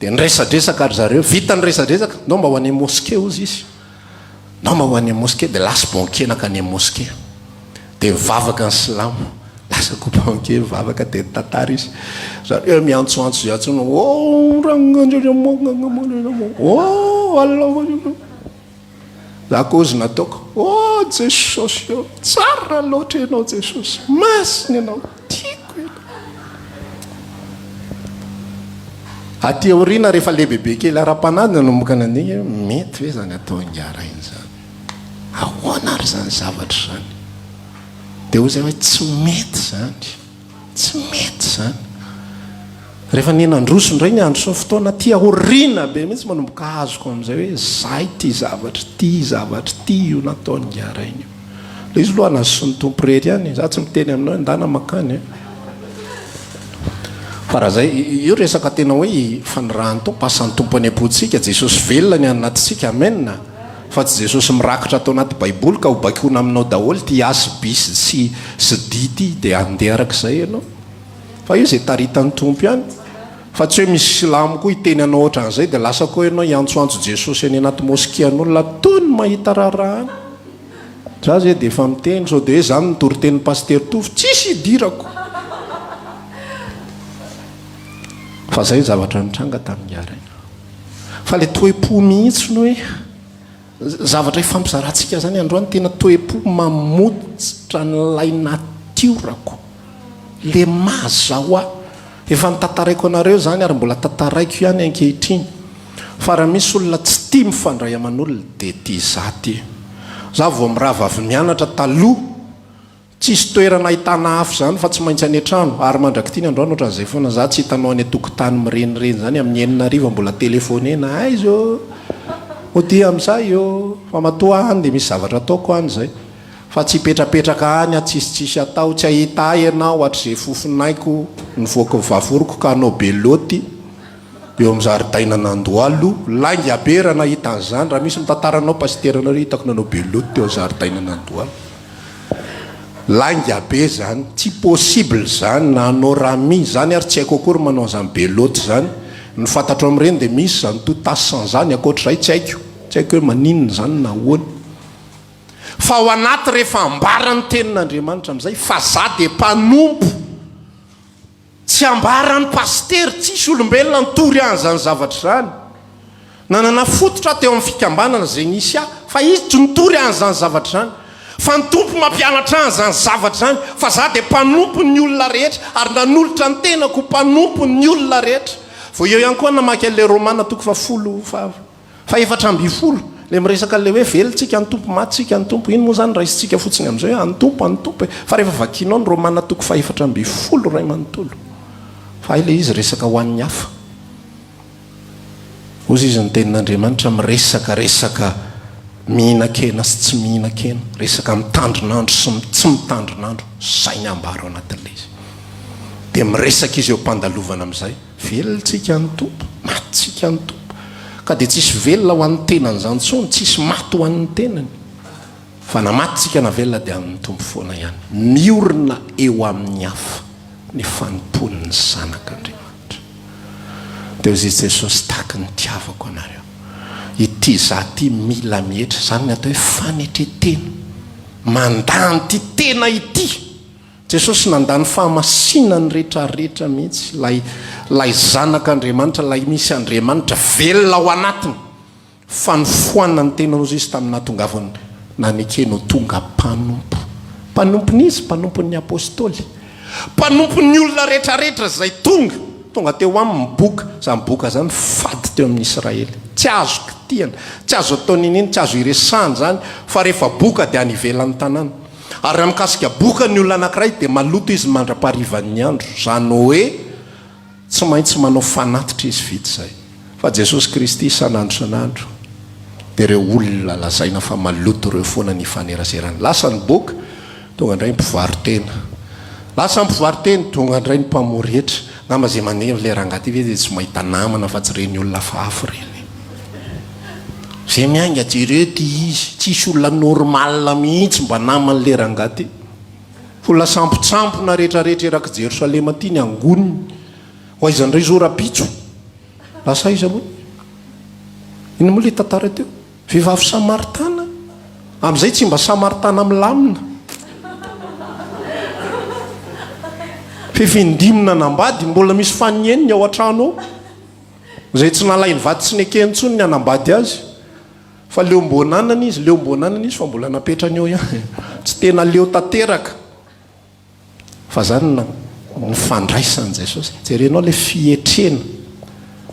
Dia niresadresaka ry zareo, vita ny resadresaka, ndao mba ho any mosquée hozy izy, ndao mba ho any mosquée, dia lasa banquier nankany amin'ny mosquée, dia nivavaka ny silamo, lasa koa banquier nivavaka, dia nitantara izy, zareo miantsoantso izay antsoina, oh oh Allah, Za koa ozy nataoko, oh Jesosy ô, tsara loatra ianao Jesosy, masina ianao, tiako ianao. Aty aoriana rehefa lehibebe kely ara-panahy dia nanomboka nandinika hoe mety ve izany ataon'ingahy rainy izany? Ahoana ary izany zavatra izany? Dia hoy izahay hoe tsy mety izany. Tsy mety izany. Rehefa niha-nandroso indray ny andro sy ny fotoana, aty aoriana be mihitsy manomboka azoko amin'izay hoe izaho ity zavatra ity, zavatra ity io nataon'ingahy rainy io. Ilay izy aloha an'azy sy ny Tompo irery ihany e. Izaho tsy miteny aminao hoe ndana mankany e. Fa raha zay, io resaka tena hoe fanirahan'ny Tompo, asan'ny Tompo any am-pontsika, Jesosy velona ny any anatintsika, amen. Fa tsy Jesosy mirakitra ato anaty baiboly ka ho baikoina aminao daholo ity A sy B sy C sy D ity dia handeha arak'izay ianao. Fa io izay taritan'ny Tompo ihany. Fa tsy hoe misy silamo koa hiteny anao ohatran'izay dia lasa koa ianao hiantsoantso Jesosy any anaty mosquée an'olona toy ny mahita raharaha any. Za zay dia efa miteny sao dia hoe zany ny toritenin'i Pasitera Tovo, tsisy idirako. Fa zay ny zavatra nitranga tamin'i Ngaraina. Fa le toe-po mihitsy no hoe zavatra ifampizarantsika zany androany tena toe-po mamotsitra an'ilay natiorako. Le maha zaho ahy. Efa notantaraiko anareo izany ary mbola tantaraiko ihany ankehitriny fa raha misy olona tsy tia mifandray aman'olona dia tia za ty. Za vao mirava avy mianatra taloha tsisy toerana ahitana afo izany fa tsy maintsy any an-trano ary mandrak'ity ny androany ohatran'izay foana za tsy hitanao any an-tokotany mirenireny izany amin'ny 6 hariva mbola telefonena aiza ô? Modia amin'izay ô? Fa matoa any dia misy zavatra ataoko any izay. Fa tsy hipetrapetraka any aho tsisy tsisy atao, tsy hahita ahy ianao hatrizay fofonaiko nivoaka ny vavoroko ka hanao beloty eo amin'ny zaridainan'Andohalo, lainga be raha nahita an'izany, raha misy mitantara anao pasiteranareo hitako nanao beloty teo zaridainan'Andohalo, lainga be zany, tsy possible zany na hanao rami zany ary tsy haiko akory manao an'izany beloty zany, ny fantatro amin'ireny dia misy zany tout tasse zany, ankoatr'izay tsy haiko, tsy haiko hoe maninona zany na ahoana. Fa ao anaty rehefa ambara ny tenin'Andriamanitra amin'izay fa za dia mpanompo, tsy ambaran'ny pasitera, tsisy olombelona nitory an'izany zavatra izany. Nanana fototra aho teo amin'ny fikambanana izay nisy ahy, fa izy tsy nitory an'izany zavatra izany. Fa ny Tompo mampianatra ahy an'izany zavatra izany, fa za dia mpanompon'ny olona rehetra, ary nanolotra ny tenako ho mpanompon'ny olona rehetra. Vao eo ihany koa namaky an'ilay Romana toko fahafolo faha. Fahefatra ambinifolo, ilay miresaka an'ilay hoe velontsika ny Tompo, matintsika ny Tompo, iny moa izany raisintsika fotsiny amin'izay hoe an'ny Tompo, an'ny Tompo e. Fa rehefa vakianao ny Romana toko fahefatra ambinifolo iray manontolo, fa hay ilay izy resaka ho an'ny hafa. Hozy izy ny tenin'Andriamanitra miresaka resaka mihinan-kena sy tsy mihinan-kena, resaka mitandrin'andro sy tsy mitandrin'andro, izay ny ambara ao anatin'ilay izy. Dia miresaka izy eo am-pandalovana amin'izay. Velontsika ny Tompo, matintsika ny Tompo. Ka dia tsisy velona ho an'ny tenany izany intsony, tsisy maty ho an'ny tenany. Fa na maty tsika na velona dia an'ny Tompo foana ihany. Miorina eo amin'ny hafa ny fanompoan'ny zanak'Andriamanitra. Dia hoy Jesosy, Tahaky ny nitiavako anareo. Ity izaho ity mila mihetra. Izany ny atao hoe fanetren-tena. Mandà an'ity tena ity. Jesosy nandà ny fahamasinany rehetrarehetra mihitsy, ilay ilay Zanak'Andriamanitra, ilay misy Andriamanitra velona ao anatiny, fa nofoanany tena ozy Izy tamin'ny nahatongavany nanekeny ho tonga mpanompo. Mpanompon'iza? Mpanompon'ny Apostoly. Mpanompon'ny olona rehetrarehetra izay tonga, tonga teo aminy ny boka. Izany boka izany fady teo amin'ny Israely. Tsy azo kitihana, tsy azo atao n'inon'inona, tsy azo iresahana izany, fa rehefa boka dia any ivelan'ny tanàna. Ary raha mikasika boka ny olona anankiray dia maloto izy mandra-paharivan'ny andro, izany hoe tsy maintsy manao fanatitra izy vita izay. Fa Jesosy Kristy isan'andro isan'andro dia ireo olona lazaina fa maloto ireo foana ny ifaneraserany. Lasa ny boka, tonga indray ny mpivaro-tena. Lasa ny mpivaro-tena, tonga indray ny mpamory hetra. Angamba izay mandeha amin'ilay rangahy ity ve dia tsy mahita namana fa tsy ireny olona hafahafa ireny. Zay miainga jereo ty izy, tsisy olona normal mihitsy mba naman'le rangahy ty. Olona sampontsampona retraretra eraky Jerosalema ty ny angoniny. Ho aiza ndray zao rapitso? Lasa aiza moa? Inona moa le tantara teo? Vehivavy samaritana? Amizay tsy mba samaritana milamina. F'efa indimy nanambady, mbola misy fanieniny ao an-trano ao. Izay tsy nalainy vady tsy nekeny intsony ny hanambady azy fa leo mbô nanana izy, leo mbô nanana izy fa mbola napetrany eo ihany. Tsy tena leo tanteraka. Fa zany no ny fandraisan'i Jesosy. Jerenao ilay fietrena.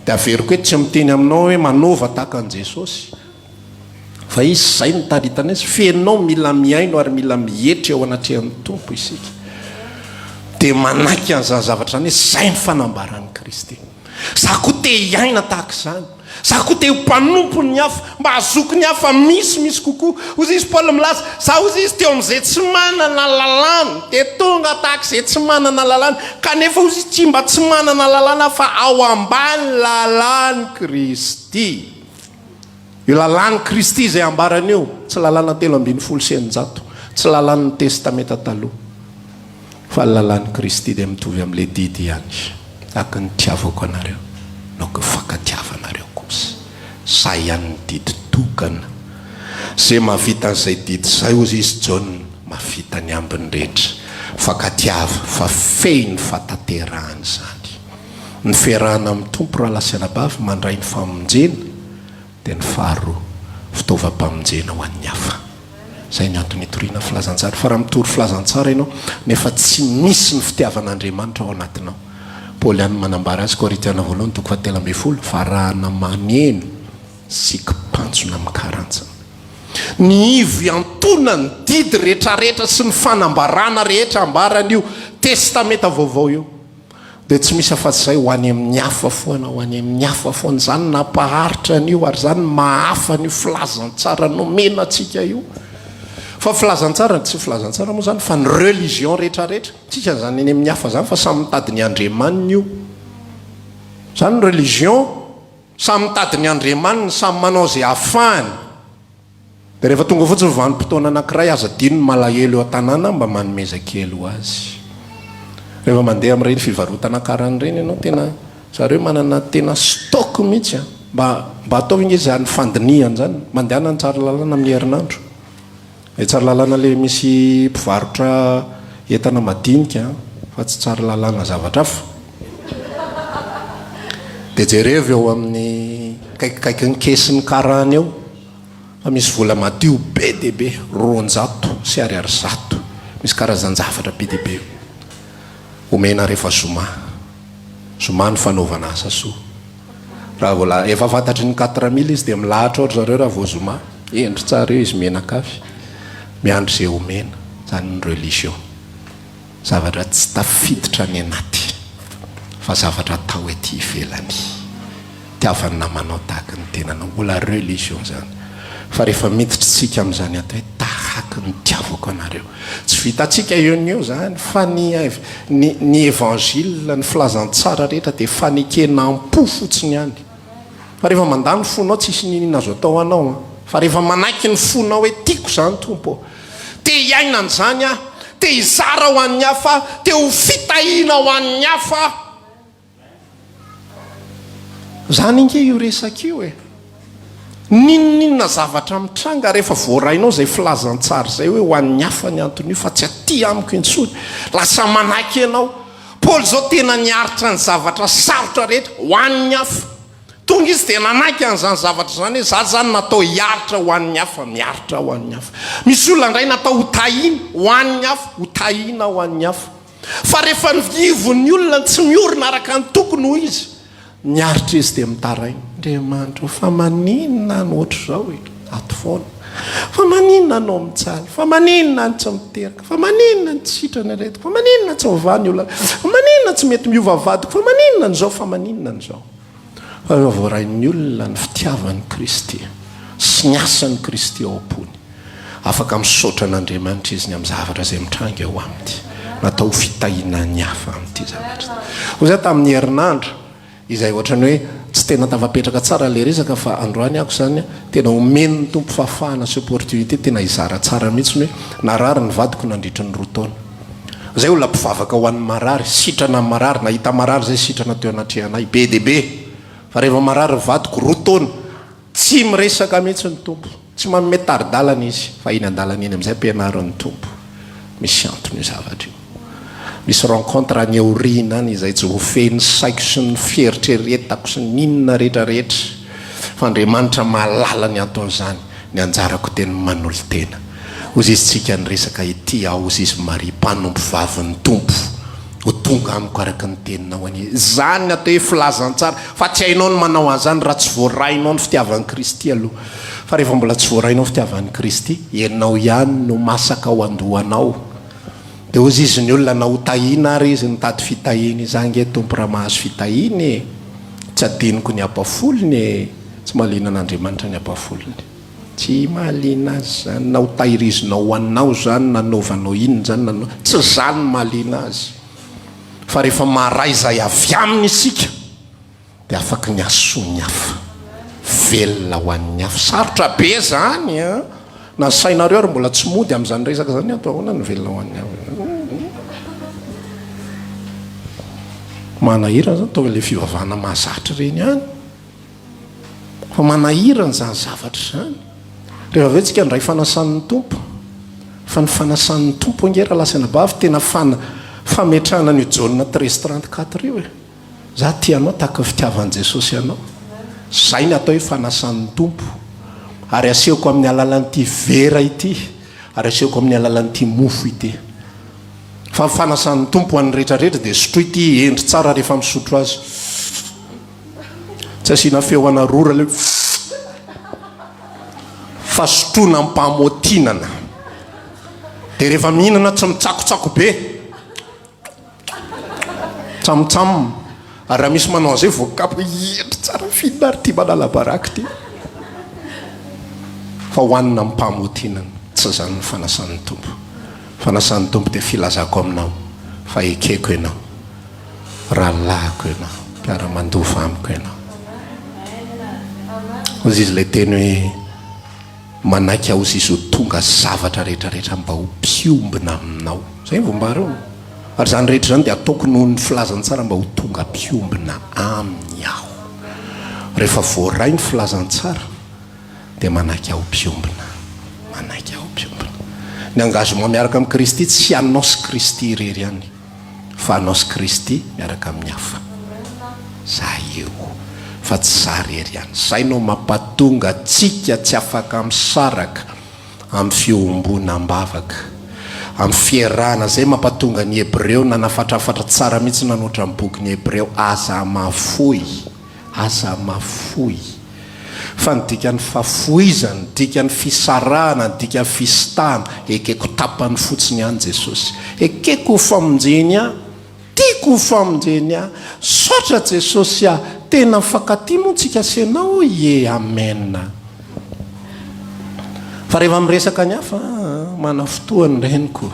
Dia averiko hoe tsy miteny aminao hoe manaova tahaka an'i Jesosy. Fa izy izay no taritana izy. Fenao mila mihaino ary mila mietry eo anatrehan'ny Tompo isika. Dia manaiky an'izany zavatra izany hoe izay ny fanambaran'i Kristy. Za koa te hiaina tahaka izany. Za koa te ho mpanompon'ny hafa, mba hahazoako ny hafa misimisy kokoa. Hozy izy Paul milaza, za hozy izy teo amin'izay tsy manana lalàna, dia tonga tahaka izay tsy manana lalàna, kanefa hozy izy tsy mba tsy manana lalàna fa ao ambany lalàn'i Kristy. Io lalàn'i Kristy izay ambarany io, tsy lalàna 613, tsy lalàn'ny Testamenta Taloha, fa ny lalàn'i Kristy dia mitovy amin'ilay didy ihany, Tahaka ny nitiavako anareo, no aoka hifankatiavanareo kosa. Izay ihany ny didy tokana. Izay mahavita an'izay didy izay, hozy izy Jaona, mahavita ny ambiny rehetra. Fankatiava, fa fehy ny fahatanterahana izany. Ny fiarahana amin'ny Tompo rahalahy sy anabavy mandray ny famonjena dia ny faharoa, fitaovam-pamonjena ho an'ny hafa. Izay ny antony itoriana filazantsara. Fa raha mitory filazantsara ianao nefa tsy misy ny fitiavan'Andriamanitra ao anatinao. Paoly ihany no manambara azy, Korintiana voalohany toko fahatelo ambinifolo, varahana maneno sy kipantsona mikarantsana. Ny ivo iantonan'ny didy rehetrarehetra sy ny fanambarana rehetra ambaran'io Testamenta Vaovao io. Dia tsy misy afa-tsy izay ho any amin'ny hafa foana, ho any amin'ny hafa foana. Izany no nampaharitra an'io ary izany no maha-hafa an'io filazantsara nomena antsika io. Fa filazantsara, tsy filazantsara moa izany fa ny religion rehetrarehetra. Tsisy an'izany any amin'ny hafa izany fa samy mitady ny andriamaniny io. Izany ny religion, samy mitady ny andriamaniny, samy manao izay ahafahany. Dia rehefa tonga fotsiny vanim-potoana anankiray, aza adino ny malahelo eo an-tanàna mba manomeza kely ho azy. Rehefa mandeha amin'ireny fivarotana karana ireny ianao, tena zareo manana tena stock mihitsy an! Mba mba ataovy ange izany fandinihana izany, mandehana any Tsaralalàna amin'ny herinandro. Ilay Tsaralalàna ilay misy mpivarotra entana madinika an, fa tsy Tsaralalàna zavatra hafa. Dia jerevo eo amin'ny akaikikaikin'ny kesin'ny karana eo. Fa misy vola madio be dia be, 200 sy ariary 100, misy karazan-javatra be dia be omena rehefa zoma. Zoma ny fanaovana asa soa. Raha vao la, efa fantatry ny quatre mille izy dia milahatra ao ry zareo raha vao zoma. Hendry tsara eo izy mianakavy, miandry izay omena. Izany ny religion. Zavatra tsy tafiditra any anaty fa zavatra atao ety ivelany. Tiava ny namanao tahaka ny tenanao. Mbola religion zany. Fa rehefa miditra tsika amin'izany atao hoe tahaka ny tiavako anareo. Tsy vitantsika eo no eo zany fa ny ny ny évangile, ny filazantsara rehetra dia fanekena am-po fotsiny ihany. Fa rehefa mandà ny fonao tsisy n'inona azo atao anao an. Fa rehefa manaiky ny fonao hoe tiako izany Tompo ô. Te hiaina an'izany aho, te hizara ho an'ny hafa aho, te ho fitahiana ho an'ny hafa aho. Izany ange io resaka io e. N'inon'inona zavatra mitranga rehefa voarainao izay filazantsara izay hoe ho an'ny hafa ny anton'io fa tsy aty amiko intsony. Lasa manaiky ianao. Paoly izao tena niaritra ny zavatra sarotra rehetra ho an'ny hafa. Tonga izy dia nanaiky an'izany zavatra izany hoe za izany natao hiaritra ho an'ny hafa, miaritra ho an'ny hafa. Misy olona indray natao ho tahiana ho an'ny hafa, ho tahiana ho an'ny hafa. Fa rehefa ny ivon'ny olona tsy miorina araka ny tokony ho izy, miaritra izy dia mitaraina, Andriamanitra ô, fa maninona no ohatr'izao e? Ato foana. Fa maninona no mijaly? Fa maninona no tsy miteraka? Fa maninona no tsy sitrana ny aretiko? Fa maninona tsy mivaha ny olana? Fa maninona tsy mety miova vadiko? Fa maninona no izao? Fa maninona no izao? Fa rehefa voarain'ny olona ny fitiavan'i Kristy sy ny asan'i Kristy ao am-pony, afaka misaotra an'Andriamanitra izy ny amin'ny zavatra izay mitranga eo aminy. Natao ho fitahiana ny hafa amin'ity zavatra ity. Hoy izaho tamin'ny herinandro, izay ohatran'ny hoe tsy tena tafapetraka tsara ilay resaka fa androany ako izany tena omen'ny Tompo fahafahana sy opportunité tena hizara tsara mihitsy ny hoe narary ny vadiko nandritry ny roa taona. Zay olona mpivavaka ho an'ny marary, sitrana ny marary, nahita marary zay sitrana teo anatrehanay, be dia be. Fa rehefa marary ny vadiko, roa taona, tsy miresaka mihitsy ny Tompo, tsy manome tari-dalana Izy, fa eny an-dalana eny amin'izay ampianarin'ny Tompo. Misy antony io zavatra io. Misy rencontre any aoriana any izay tsy voafehin'ny saiko sy ny fieritreretako sy ny inona rehetra rehetra. Fa Andriamanitra mahalala ny anton'izany. Ny anjarako dia ny manolo-tena. Hozy izy tsika niresaka ity aho hozy izy Maria mpanompo vavin'ny Tompo ho tonga amiko araka ny teninao anie. Izany ny atao hoe filazantsara fa tsy hainao ny manao an'izany raha tsy voarainao ny fitiavan'i Kristy aloha. Fa rehefa mbola tsy voarainao ny fitiavan'i Kristy, ianao ihany no masaka ao an-dohanao. Dia hozy izy ny olona na ho tahiana ary izy nitady fitahiana izy, za ange Tompo raha mahazo fitahiana e! Tsy adinoko ny ampafolony e! Tsy mahaliana an'Andriamanitra ny ampahafolony. Tsy mahaliana Azy izany, na ho tahirizinao ho anao izany, na anaovanao inona izany, na anao, tsy izany no mahaliana Azy. Fa rehefa maharay izay avy Aminy isika, dia afaky ny hahasoa ny hafa. Velona ho an'ny hafa. Sarotra be izany an! Na ny sainareo ary mbola tsy mody amin'izany resaka izany, atao ahoana ny velona ho an'ny hafa? Manahirana izany, toa ilay fivavahana mahazatra ireny ihany. Fa manahirana izany zavatra izany. Rehefa avy eo tsika handray fanasan'ny Tompo. Fa ny fanasan'ny Tompo ange rahalahy sy anabavy tena fana, fametrahana an'io Jaona 13 34 io e. Za tia anao tahaka ny fitiavan'i Jesosy anao. Zay ny atao hoe fanasan'ny Tompo. Ary asehoko amin'ny alalan'ity vera ity, ary asehoko amin'ny alalan'ity mofo ity. Fa ny fanasan'ny Tompo ho an'ny rehetra rehetra dia sotroy ity hendry tsara rehefa misotro azy. Tsy asiana feo anarora le fa sotroina am-pamotinana. Dia rehefa mihinana tsy mitsakotsako be. Tsamtsam. Ary raha misy manao an'izay voakapoka, hendry tsara finina ary ity manala baraka ity. Fa hohanina amim-pahamotinana. Tsy izany ny fanasan'ny Tompo. Fanasan'ny Tompo dia filazako aminao fa ekeko ianao. Rahalahiko ianao, mpiara-mandova amiko ianao. Hoy izy ilay teny hoe manaiky aho izy ho tonga zavatra rehetra rehetra mba ho mpiombona aminao. Izay ny voambara eo. Ary izany rehetra izany dia ataoko noho ny filazantsara mba ho tonga mpiombona aminy aho. Rehefa voaray ny filazantsara dia manaiky aho mpiombona. Manaiky aho mpiombona. Ny engagement miaraka amin'i Kristy tsy anao sy Kristy irery ihany. Fa anao sy Kristy miaraka amin'ny hafa. Za eo. Fa tsy za rery ihany. Zay no mampatonga antsika tsy afaka misaraka amin'ny fiombonam-bavaka. Amin'ny fiarahana. Zay mampatonga ny Hebreo nanafatrafatra tsara mihitsy nanoatra ny bokin'ny Hebreo. Aza mafoy. Aza mafoy. Fa ny dikan'ny fahafoizana, ny dikan'ny fisarahana, ny dikan'ny fisintahana, ekeko tapany fotsiny ihany Jesosy. Ekeko ho famonjeny ahy, tiako ho famonjeny ahy. Misaotra Jesosy ah, tena mifankatia moa tsika sy ianao ie, amen. Fa rehefa miresaka ny hafa, manafotoa ny reniko.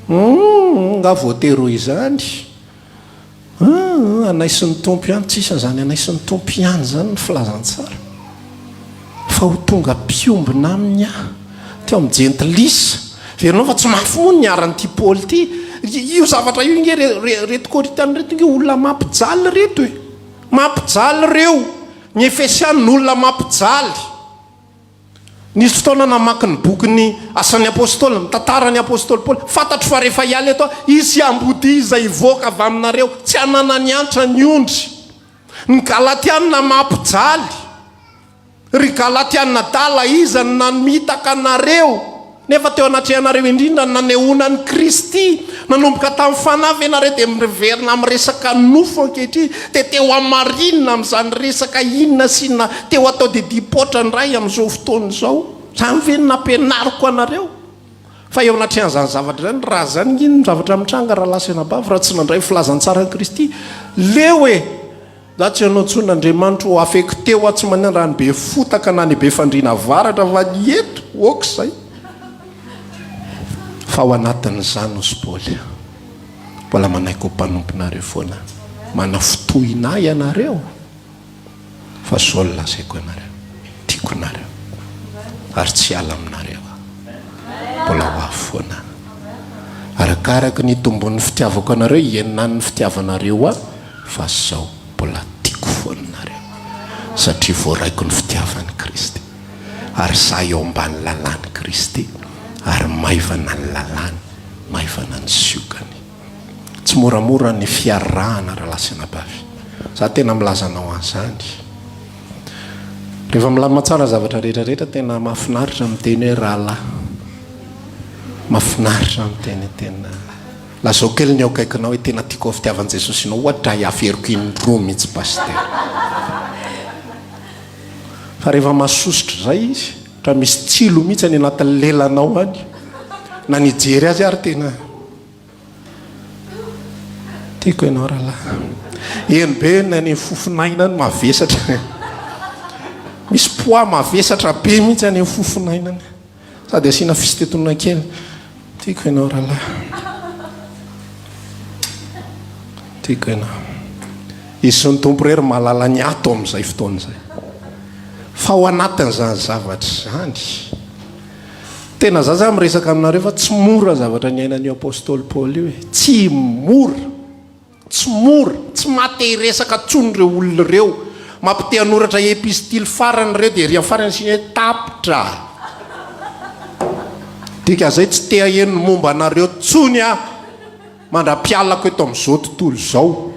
Humm, nga voatery ho izany? Humm anay sy ny Tompo ihany, tsisy an'izany anay sy ny Tompo ihany izany ny filazantsara. Fa ho tonga mpiombona aminy aho. Teo amin'ny jentilisa. Heverinao fa tsy mafy moa ny niharan'ity Paoly ity? Io zavatra io nge reto Korintiana reto nge olona mampijaly reto e. Mampijaly ireo. Ny Efesiana olona mampijaly. Nisy fotoana namaky ny bokin'ny Asan'ny Apostoly, mitantara ny apostoly Paoly. Fantatro fa rehefa hiala eto aho, hisy ambodia izay hivoaka avy aminareo, tsy hananany antra ny ondry. Ny Galatiana mampijaly. Ry Galatiana adala, iza no namitaka anareo? Nefa teo anatrehanareo indrindra no nanehoana an'i Kristy. Nanomboka tamin'ny fanahy ve nareo dia miverina amin'ny resaka nofo ankehitriny? Dia te ho hamarinina amin'izany resaka inona sy inona te ho atao didim-poatra indray amin'izao fotoana izao? Izany ve no nampianariko anareo? Fa eo anatrehan'izany zavatra izany, raha izany ange no zavatra mitranga rahalahy sy anabavy, raha tsy nandray ny filazantsaran'i Kristy, leo e! Za tsy hanao intsony Andriamanitro ô affecté ho aho tsy manina raha any Befotaka na any Befandriana Avaratra fa ny eto ok zay fa ao anatin'izany hozy Paoly mbola manaiky ho mpanomponareo foana manafotohina ahy ianareo fa zao no lazaiko anareo tiako nareo ary tsy hiala aminareo aho mbola ho avy foana arakaraky ny itombon'ny fitiavako anareo hihenan'ny fitiavanareo ahy Fa zao mbola tiako foana nareo satria voaraiko ny fitiavan'i Kristy ary za eo ambany lalàn'i Kristy ary maivana ny lalàny, maivana ny siokany. Tsy moramora ny fiarahana rahalahy sy anabavy. Za tena milaza anao an'izany. Rehefa milamina tsara ny zavatra rehetra rehetra tena mahafinaritra miteny hoe rahalahy. Mahafinaritra miteny tena. Lazao kely ny eo akaikinao hoe tena tiako ao fitiavan'i Jesosy ianao ohatra ahy averiko indroa mihitsy pasitera. Fa rehefa masosotra izay izy, ohatra misy tsilo mihitsy any anatin'ny lelanao any, na ny hijery azy ary tena tiako ianao rahalahy. Eny be na ny fofon'aina any mavesatra. poids mavesatra be mihitsy any amin'ny fofon'aina any. Sady asiana fisintonana kely. Tiako ianao rahalahy. Tiako ianao. Izy sy ny Tompo irery mahalala ny ato amin'izay fotoana izay. Fa ao anatin'izany zavatra izany, tena za zany miresaka aminareo fa tsy mora zavatra niainan'io apostoly Paoly io e. Tsy mora. Tsy mora, tsy maha te hiresaka intsony ireo olona ireo. Mampite hanoratra epistily farany ireo dia ery amin'ny farany asiana hoe tapitra. Dikan'izay tsy te haheno ny momba anareo intsony aho mandra-pialako eto amin'izao tontolo izao.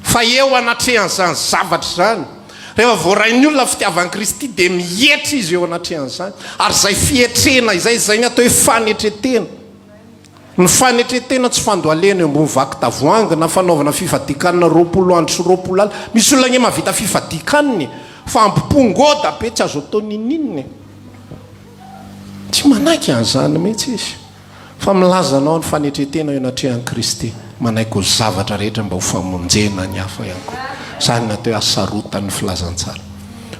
Fa eo anatrehan'izany zavatra izany, rehefa voarain'ny olona ny fitiavan'i Kristy dia mietry izy eo anatrehan'izany. Ary izay fietrena izay, izay ny atao hoe fanetren-tena. Ny fanetren-tena tsy fandohalehana eo ambony vaky tavoahangy na fanaovana fifadian-kanina 20 andro sy 20 alina. Misy olona anie mahavita fifadian-kanina e! Fa ambo-po ngôda be tsy azo atao n'inon'inona e! Tsy manaiky an'izany mihitsy izy. Fa milaza anao ny fanetren-tena eo anatrehan'i Kristy, manaiky ho zavatra rehetra mba ho famonjena ny hafa ihany koa. Izany no atao hoe hasarotan'ny filazantsara.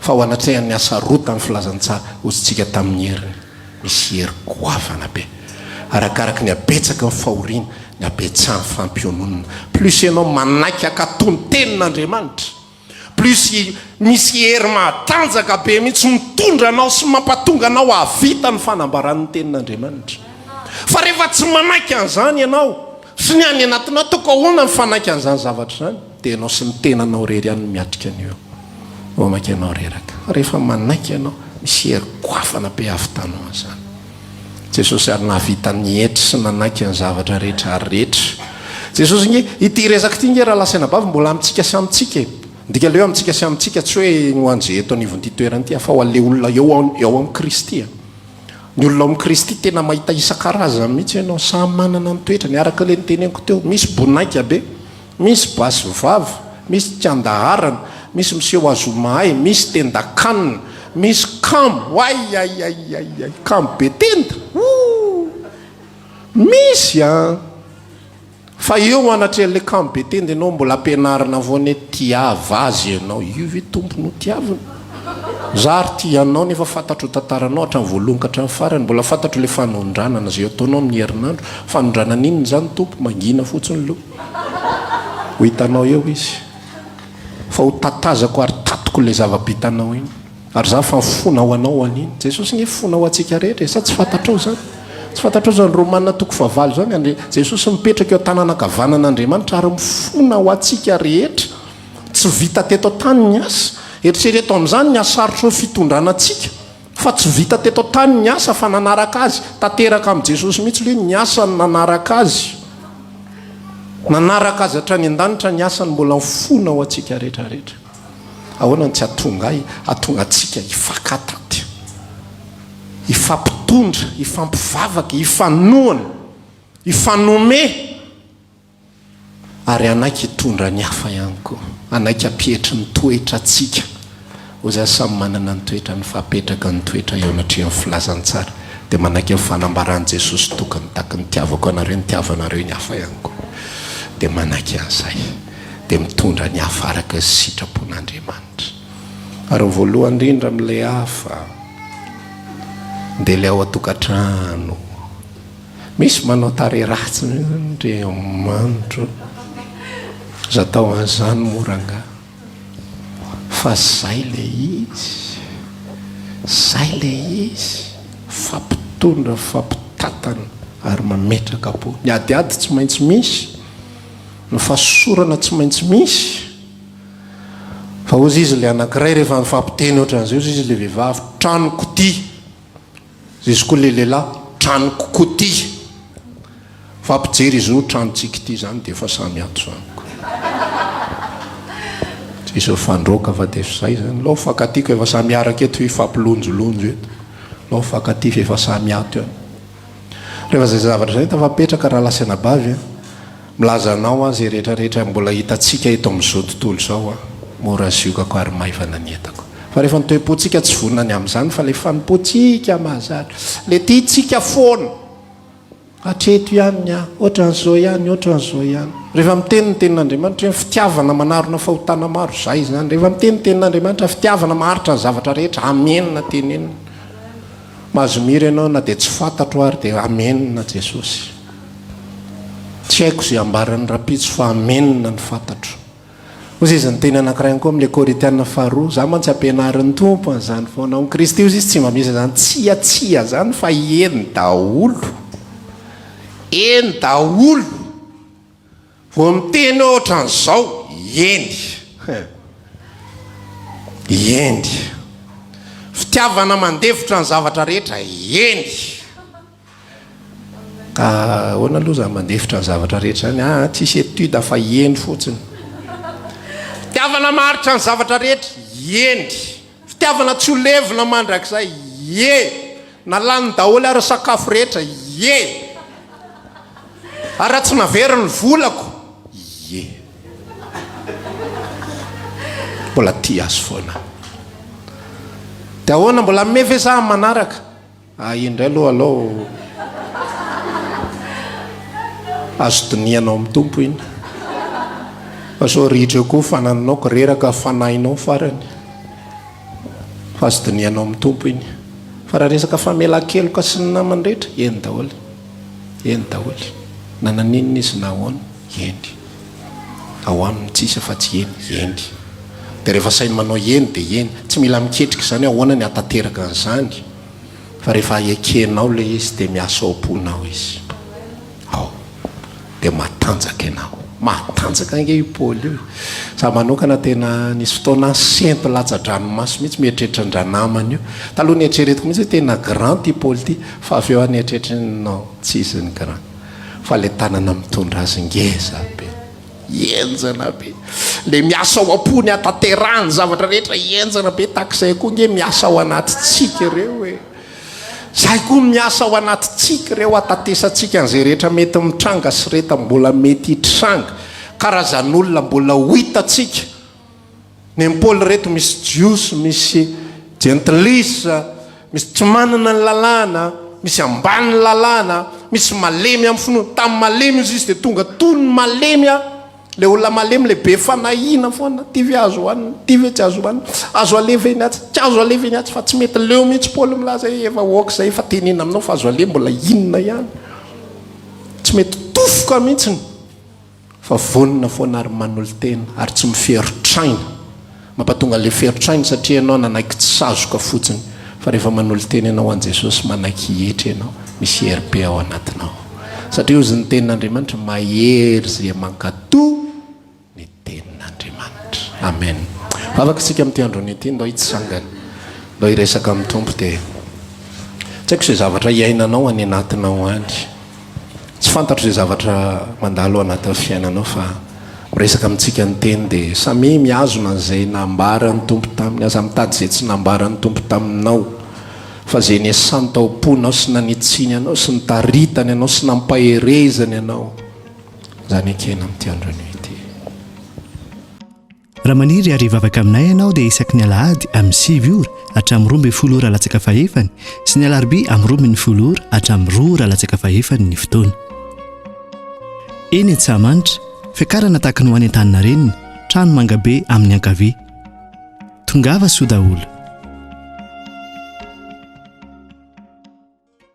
Fa ao anatrehan'ny hasarotan'ny filazantsara, hozy-tsika tamin'ny heriny. Misy hery goavana be. Arakaraky ny habetsaky ny fahoriana, ny habetsahan'ny fampiononana. Plus ianao manaiky hankatò ny tenin'Andriamanitra, plus misy hery mahatanjaka be mihitsy mitondra anao sy mampatonga anao hahavita ny fanambaran'ny tenin'Andriamanitra. Fa rehefa tsy manaiky an'izany ianao, sy ny any anatinao, ataoko ahoana ny fanaiky an'izany zavatra izany? Dia ianao sy ny tenanao irery ihany no miatrika an'io eo. Vao mainka ianao reraka. Fa rehefa manaiky ianao, misy hery goavana be hahavitanao an'izany. Jesosy ary nahavita nietry sy nanaiky ny zavatra rehetra rehetra. Jesosy nge, ity resaka ity nge rahalahy sy anabavy mbola amintsika sy amintsika e. Ny dikan'ilay hoe amintsika sy amintsika tsy hoe ho an'izay eto anivon'ity toerana ity fa ho an'ilay olona eo eo amin'i Kristy e. Ny olona ao amin'i Kristy tena mahita isan-karazany mihitsy ianao, samy manana ny toetrany, araka ilay noteneniko teo, misy bonaika be, Misy basy vava, misy tsy andaharana, misy miseho azy ho mahay, misy tendan-kanina, misy kamo, aiaiaiaiai, kamo be tenda, ooh! Misy an! Fa eo anatrehan'ilay kamo be tenda ianao mbola ampianarina foana hoe tiava azy ianao, io ve Tompo no tiavina? Za ary tia anao nefa fantatro ny tantaranao hatramin'ny voalohany ka hatramin'ny farany, mbola fantatro ilay fanondranana izay ataonao amin'ny herinandro, fanondranana inona izany Tompo? Mangina fotsiny loha. Ho hitanao eo izy. Fa ho tatazako ary tatiko ilay zava-bitanao iny. Ary za fa mifona ho anao an'iny. Jesosy nge fona ho antsika rehetra e. Sa tsy fantatrao izany? Tsy fantatrao izany Romana toko fahavalo izany? Andre, Jesosy mipetraka eo an-tanana ankavanan'Andriamanitra ary mifona ho antsika rehetra. Tsy vita teto an-tany ny asa. Eritrereto amin'izany ny hasarotry ny fitondrana antsika. Fa tsy vita teto an-tany ny asa fa nanaraka azy, tanteraka amin'i Jesosy mihitsy ilay hoe ny asany nanaraka azy. Nanaraka azy hatrany an-danitra ny asany mbola mifona ho antsika rehetra rehetra. Ahoana no tsy hahatonga ahy, hahatonga antsika hifankataty, hifampitondra, hifampivavaka, hifanohana, hifanome. Ary hanaiky hitondra ny hafa ihany koa. Hanaiky hampietry ny toetrantsika. Hoy izaho, samy manana ny toetrany fa apetraka ny toetra eo anatrehan'ny filazantsara. Dia manaiky ny fanambaran'i Jesosy tokony tahaky ny nitiavako anareo, nitiavanareo ny hafa ihany koa. Dia manaiky an'izay. Dia mitondra ny hafa araka ny sitrapon'Andriamanitra. Ary ny voalohany indrindra amin'ilay hafa, dia ilay ao an-tokantrano. Misy manao tarehy ratsy mihitsy Andriamanitro aza atao an'izany moa rangahy fa zay le izy zay le izy fampitondra fampitatana ary mametraka am-po ny adiady tsy maintsy misy ny fahasosorana tsy maintsy misy fa hozy izy le anankiray rehefa mifampiteny ohatran'izay hozy izy le vehivavy tranoko ty Izy koa le lehilahy, tranoko koa ty. Fa mpijery izy roa tranontsika ity zany dia efa samy ato zany ko. Tsisy mifandroaka fa dia efa zay zany. Lao mifankatia ko efa samy miaraka eto hifampilonjolonjo eto. Lao mifankatia fa efa samy ato ihany. Rehefa zay zavatra zay tafapetraka rahalahy sy anabavy a. Milaza anao aho izay rehetra rehetra mbola hitantsika eto amin'izao tontolo izao aho, mora ziokako ary maivana ny entako. Fa rehefa ny toe-pontsika tsy vonona ny amin'izany fa ilay fanompoantsika mahazatra, ilay tiantsika foana. Hatreto ihany ny ahy. Ohatran'izao ihany, ohatran'izao ihany. Rehefa miteny ny tenin'Andriamanitra hoe fitiavana manarona fahotana maro, izay izany. Rehefa miteny ny tenin'Andriamanitra fitiavana maharitra ny zavatra rehetra, amena tenenina. Mahazo mihira ianao na dia tsy fantatro ary dia amena Jesosy. Tsy haiko izay ambaran'ny rahampitso fa amena ny fantatro. Hoy izy niteny anankiray ihany koa amin'ilay Korintiana faharoa, Izaho mantsy ampianarin'ny Tompo an'izany foana. Ao amin'i Kristy hozy izy tsy mba misy an'izany tsia tsia izany fa eny daholo. Eny daholo. Vao miteny hoe ohatran'izao, eny. Eny. Fitiavana mandefitra ny zavatra rehetra, eny. Ka ahoana aloha zany mandefitra ny zavatra rehetra zany? Aa tsisy étude fa eny fotsiny. Fitiavana maharitra ny zavatra rehetra, eny. Fitiavana tsy ho levona mandrakizay, ie. Na lany daholo ary ny sakafo rehetra, ie. Ary raha tsy naveriny ny volako, ie. Mbola tia azy foana. Dia ahoana mbola hanome ve za amin'ny manaraka? Ah iny indray aloha alao azo dinihana ao amin'ny Tompo iny. Fa sao ritra eo koa fanananao ko reraka fanahinao farany. Fa azo dinihana ao amin'ny Tompo iny. Fa raha resaka famelan-keloka sy ny namany rehetra, eny daholo. Eny daholo. Na naninona izy na ahoana, eny. Ao aminy tsisy afa-tsy eny, eny. Dia rehefa sainy manao eny dia eny. Tsy mila miketrika izany hoe ahoana ny hahatanteraka an'izany. Fa rehefa ekenao ilay izy dia miasa ao am-ponao izy. Ao. Dia matanjaka ianao. Matanjaka ange io Paoly io e. Za manokana tena nisy fotoana aho sento latsa-dranomaso mihitsy mieritreritra an-dranamana io. Taloha nieritreretiko mihitsy hoe tena grand ity Paoly ity. Fa avy eo aho nieritreritra non, tsy izy ny grand. Fa ilay tanana mitondra azy ngeza be. Henjana be. Le miasa ao am-pony hatanterahany zavatra rehetra henjana be tahaka izay koa nge miasa ao anatintsika ireo e. Zay koa miasa ao anatintsika ireo hatatesantsika an'izay rehetra mety mitranga sy reta mbola mety hitranga. Karazan'olona mbola ho hitantsika. Ny an'i Paoly ireto misy Jiosy, misy Jentilisa, misy tsy manana ny lalàna, misy ambany lalàna, misy malemy amin'ny finoana. Tamin'ny malemy izy izy dia tonga toy ny malemy aho. Ilay olona malemy, ilay be fanahiana foana, ity ve azo hohanina, ity ve tsy azo hohanina, azo aleha ve ny atsy, tsy azo aleha ve ny atsy, fa tsy mety leo mihitsy Paoly milaza hoe efa ok izay, efa tenenina aminao fa azo aleha, mbola inona ihany. Tsy mety tofoka mihitsiny. Fa vonona foana ary manolo-tena ary tsy miferotraina. Mampatonga an'ilay ferotraina satria ianao nanaiky tsy sazoka fotsiny. Fa rehefa manolo-tena ianao ho an'i Jesosy, manaiky hietry ianao, misy hery be ao anatinao. Satria hozy ny tenin'Andriamanitra, mahery izay mankatò ny tenin'Andriamanitra. Amen. Vavaka isika amin'ity androany ity, ndao hitsangana, ndao hiresaka amin'ny Tompo dia tsy haiko izay zavatra iainanao any anatinao any. Tsy fantatro izay zavatra mandalo ao anatin'ny fiainanao fa miresaka amintsika ny teny dia samia mihazona an'izay nambaran'ny Tompo taminy, aza mitady izay tsy nambaran'ny Tompo taminao fa izay niasany tao am-ponao sy nanitsiany anao sy nitaritany anao sy nampaherezany anao izany ekena amin'ity andro anio ity. Raha maniry ary hivavaka aminay ianao dia isaky ny alahady amin'ny 9 ora hatramin'ny 12 ora latsaka fahefany sy ny alarobia amin'ny 12 ora hatramin'ny 2 ora latsaka fahefany ny fotoana. Eny Antsahamanitra, fiakarana tahaka ny ho any Antaninarenina, trano mangabe amin'ny ankavia. Tongava soa daholo.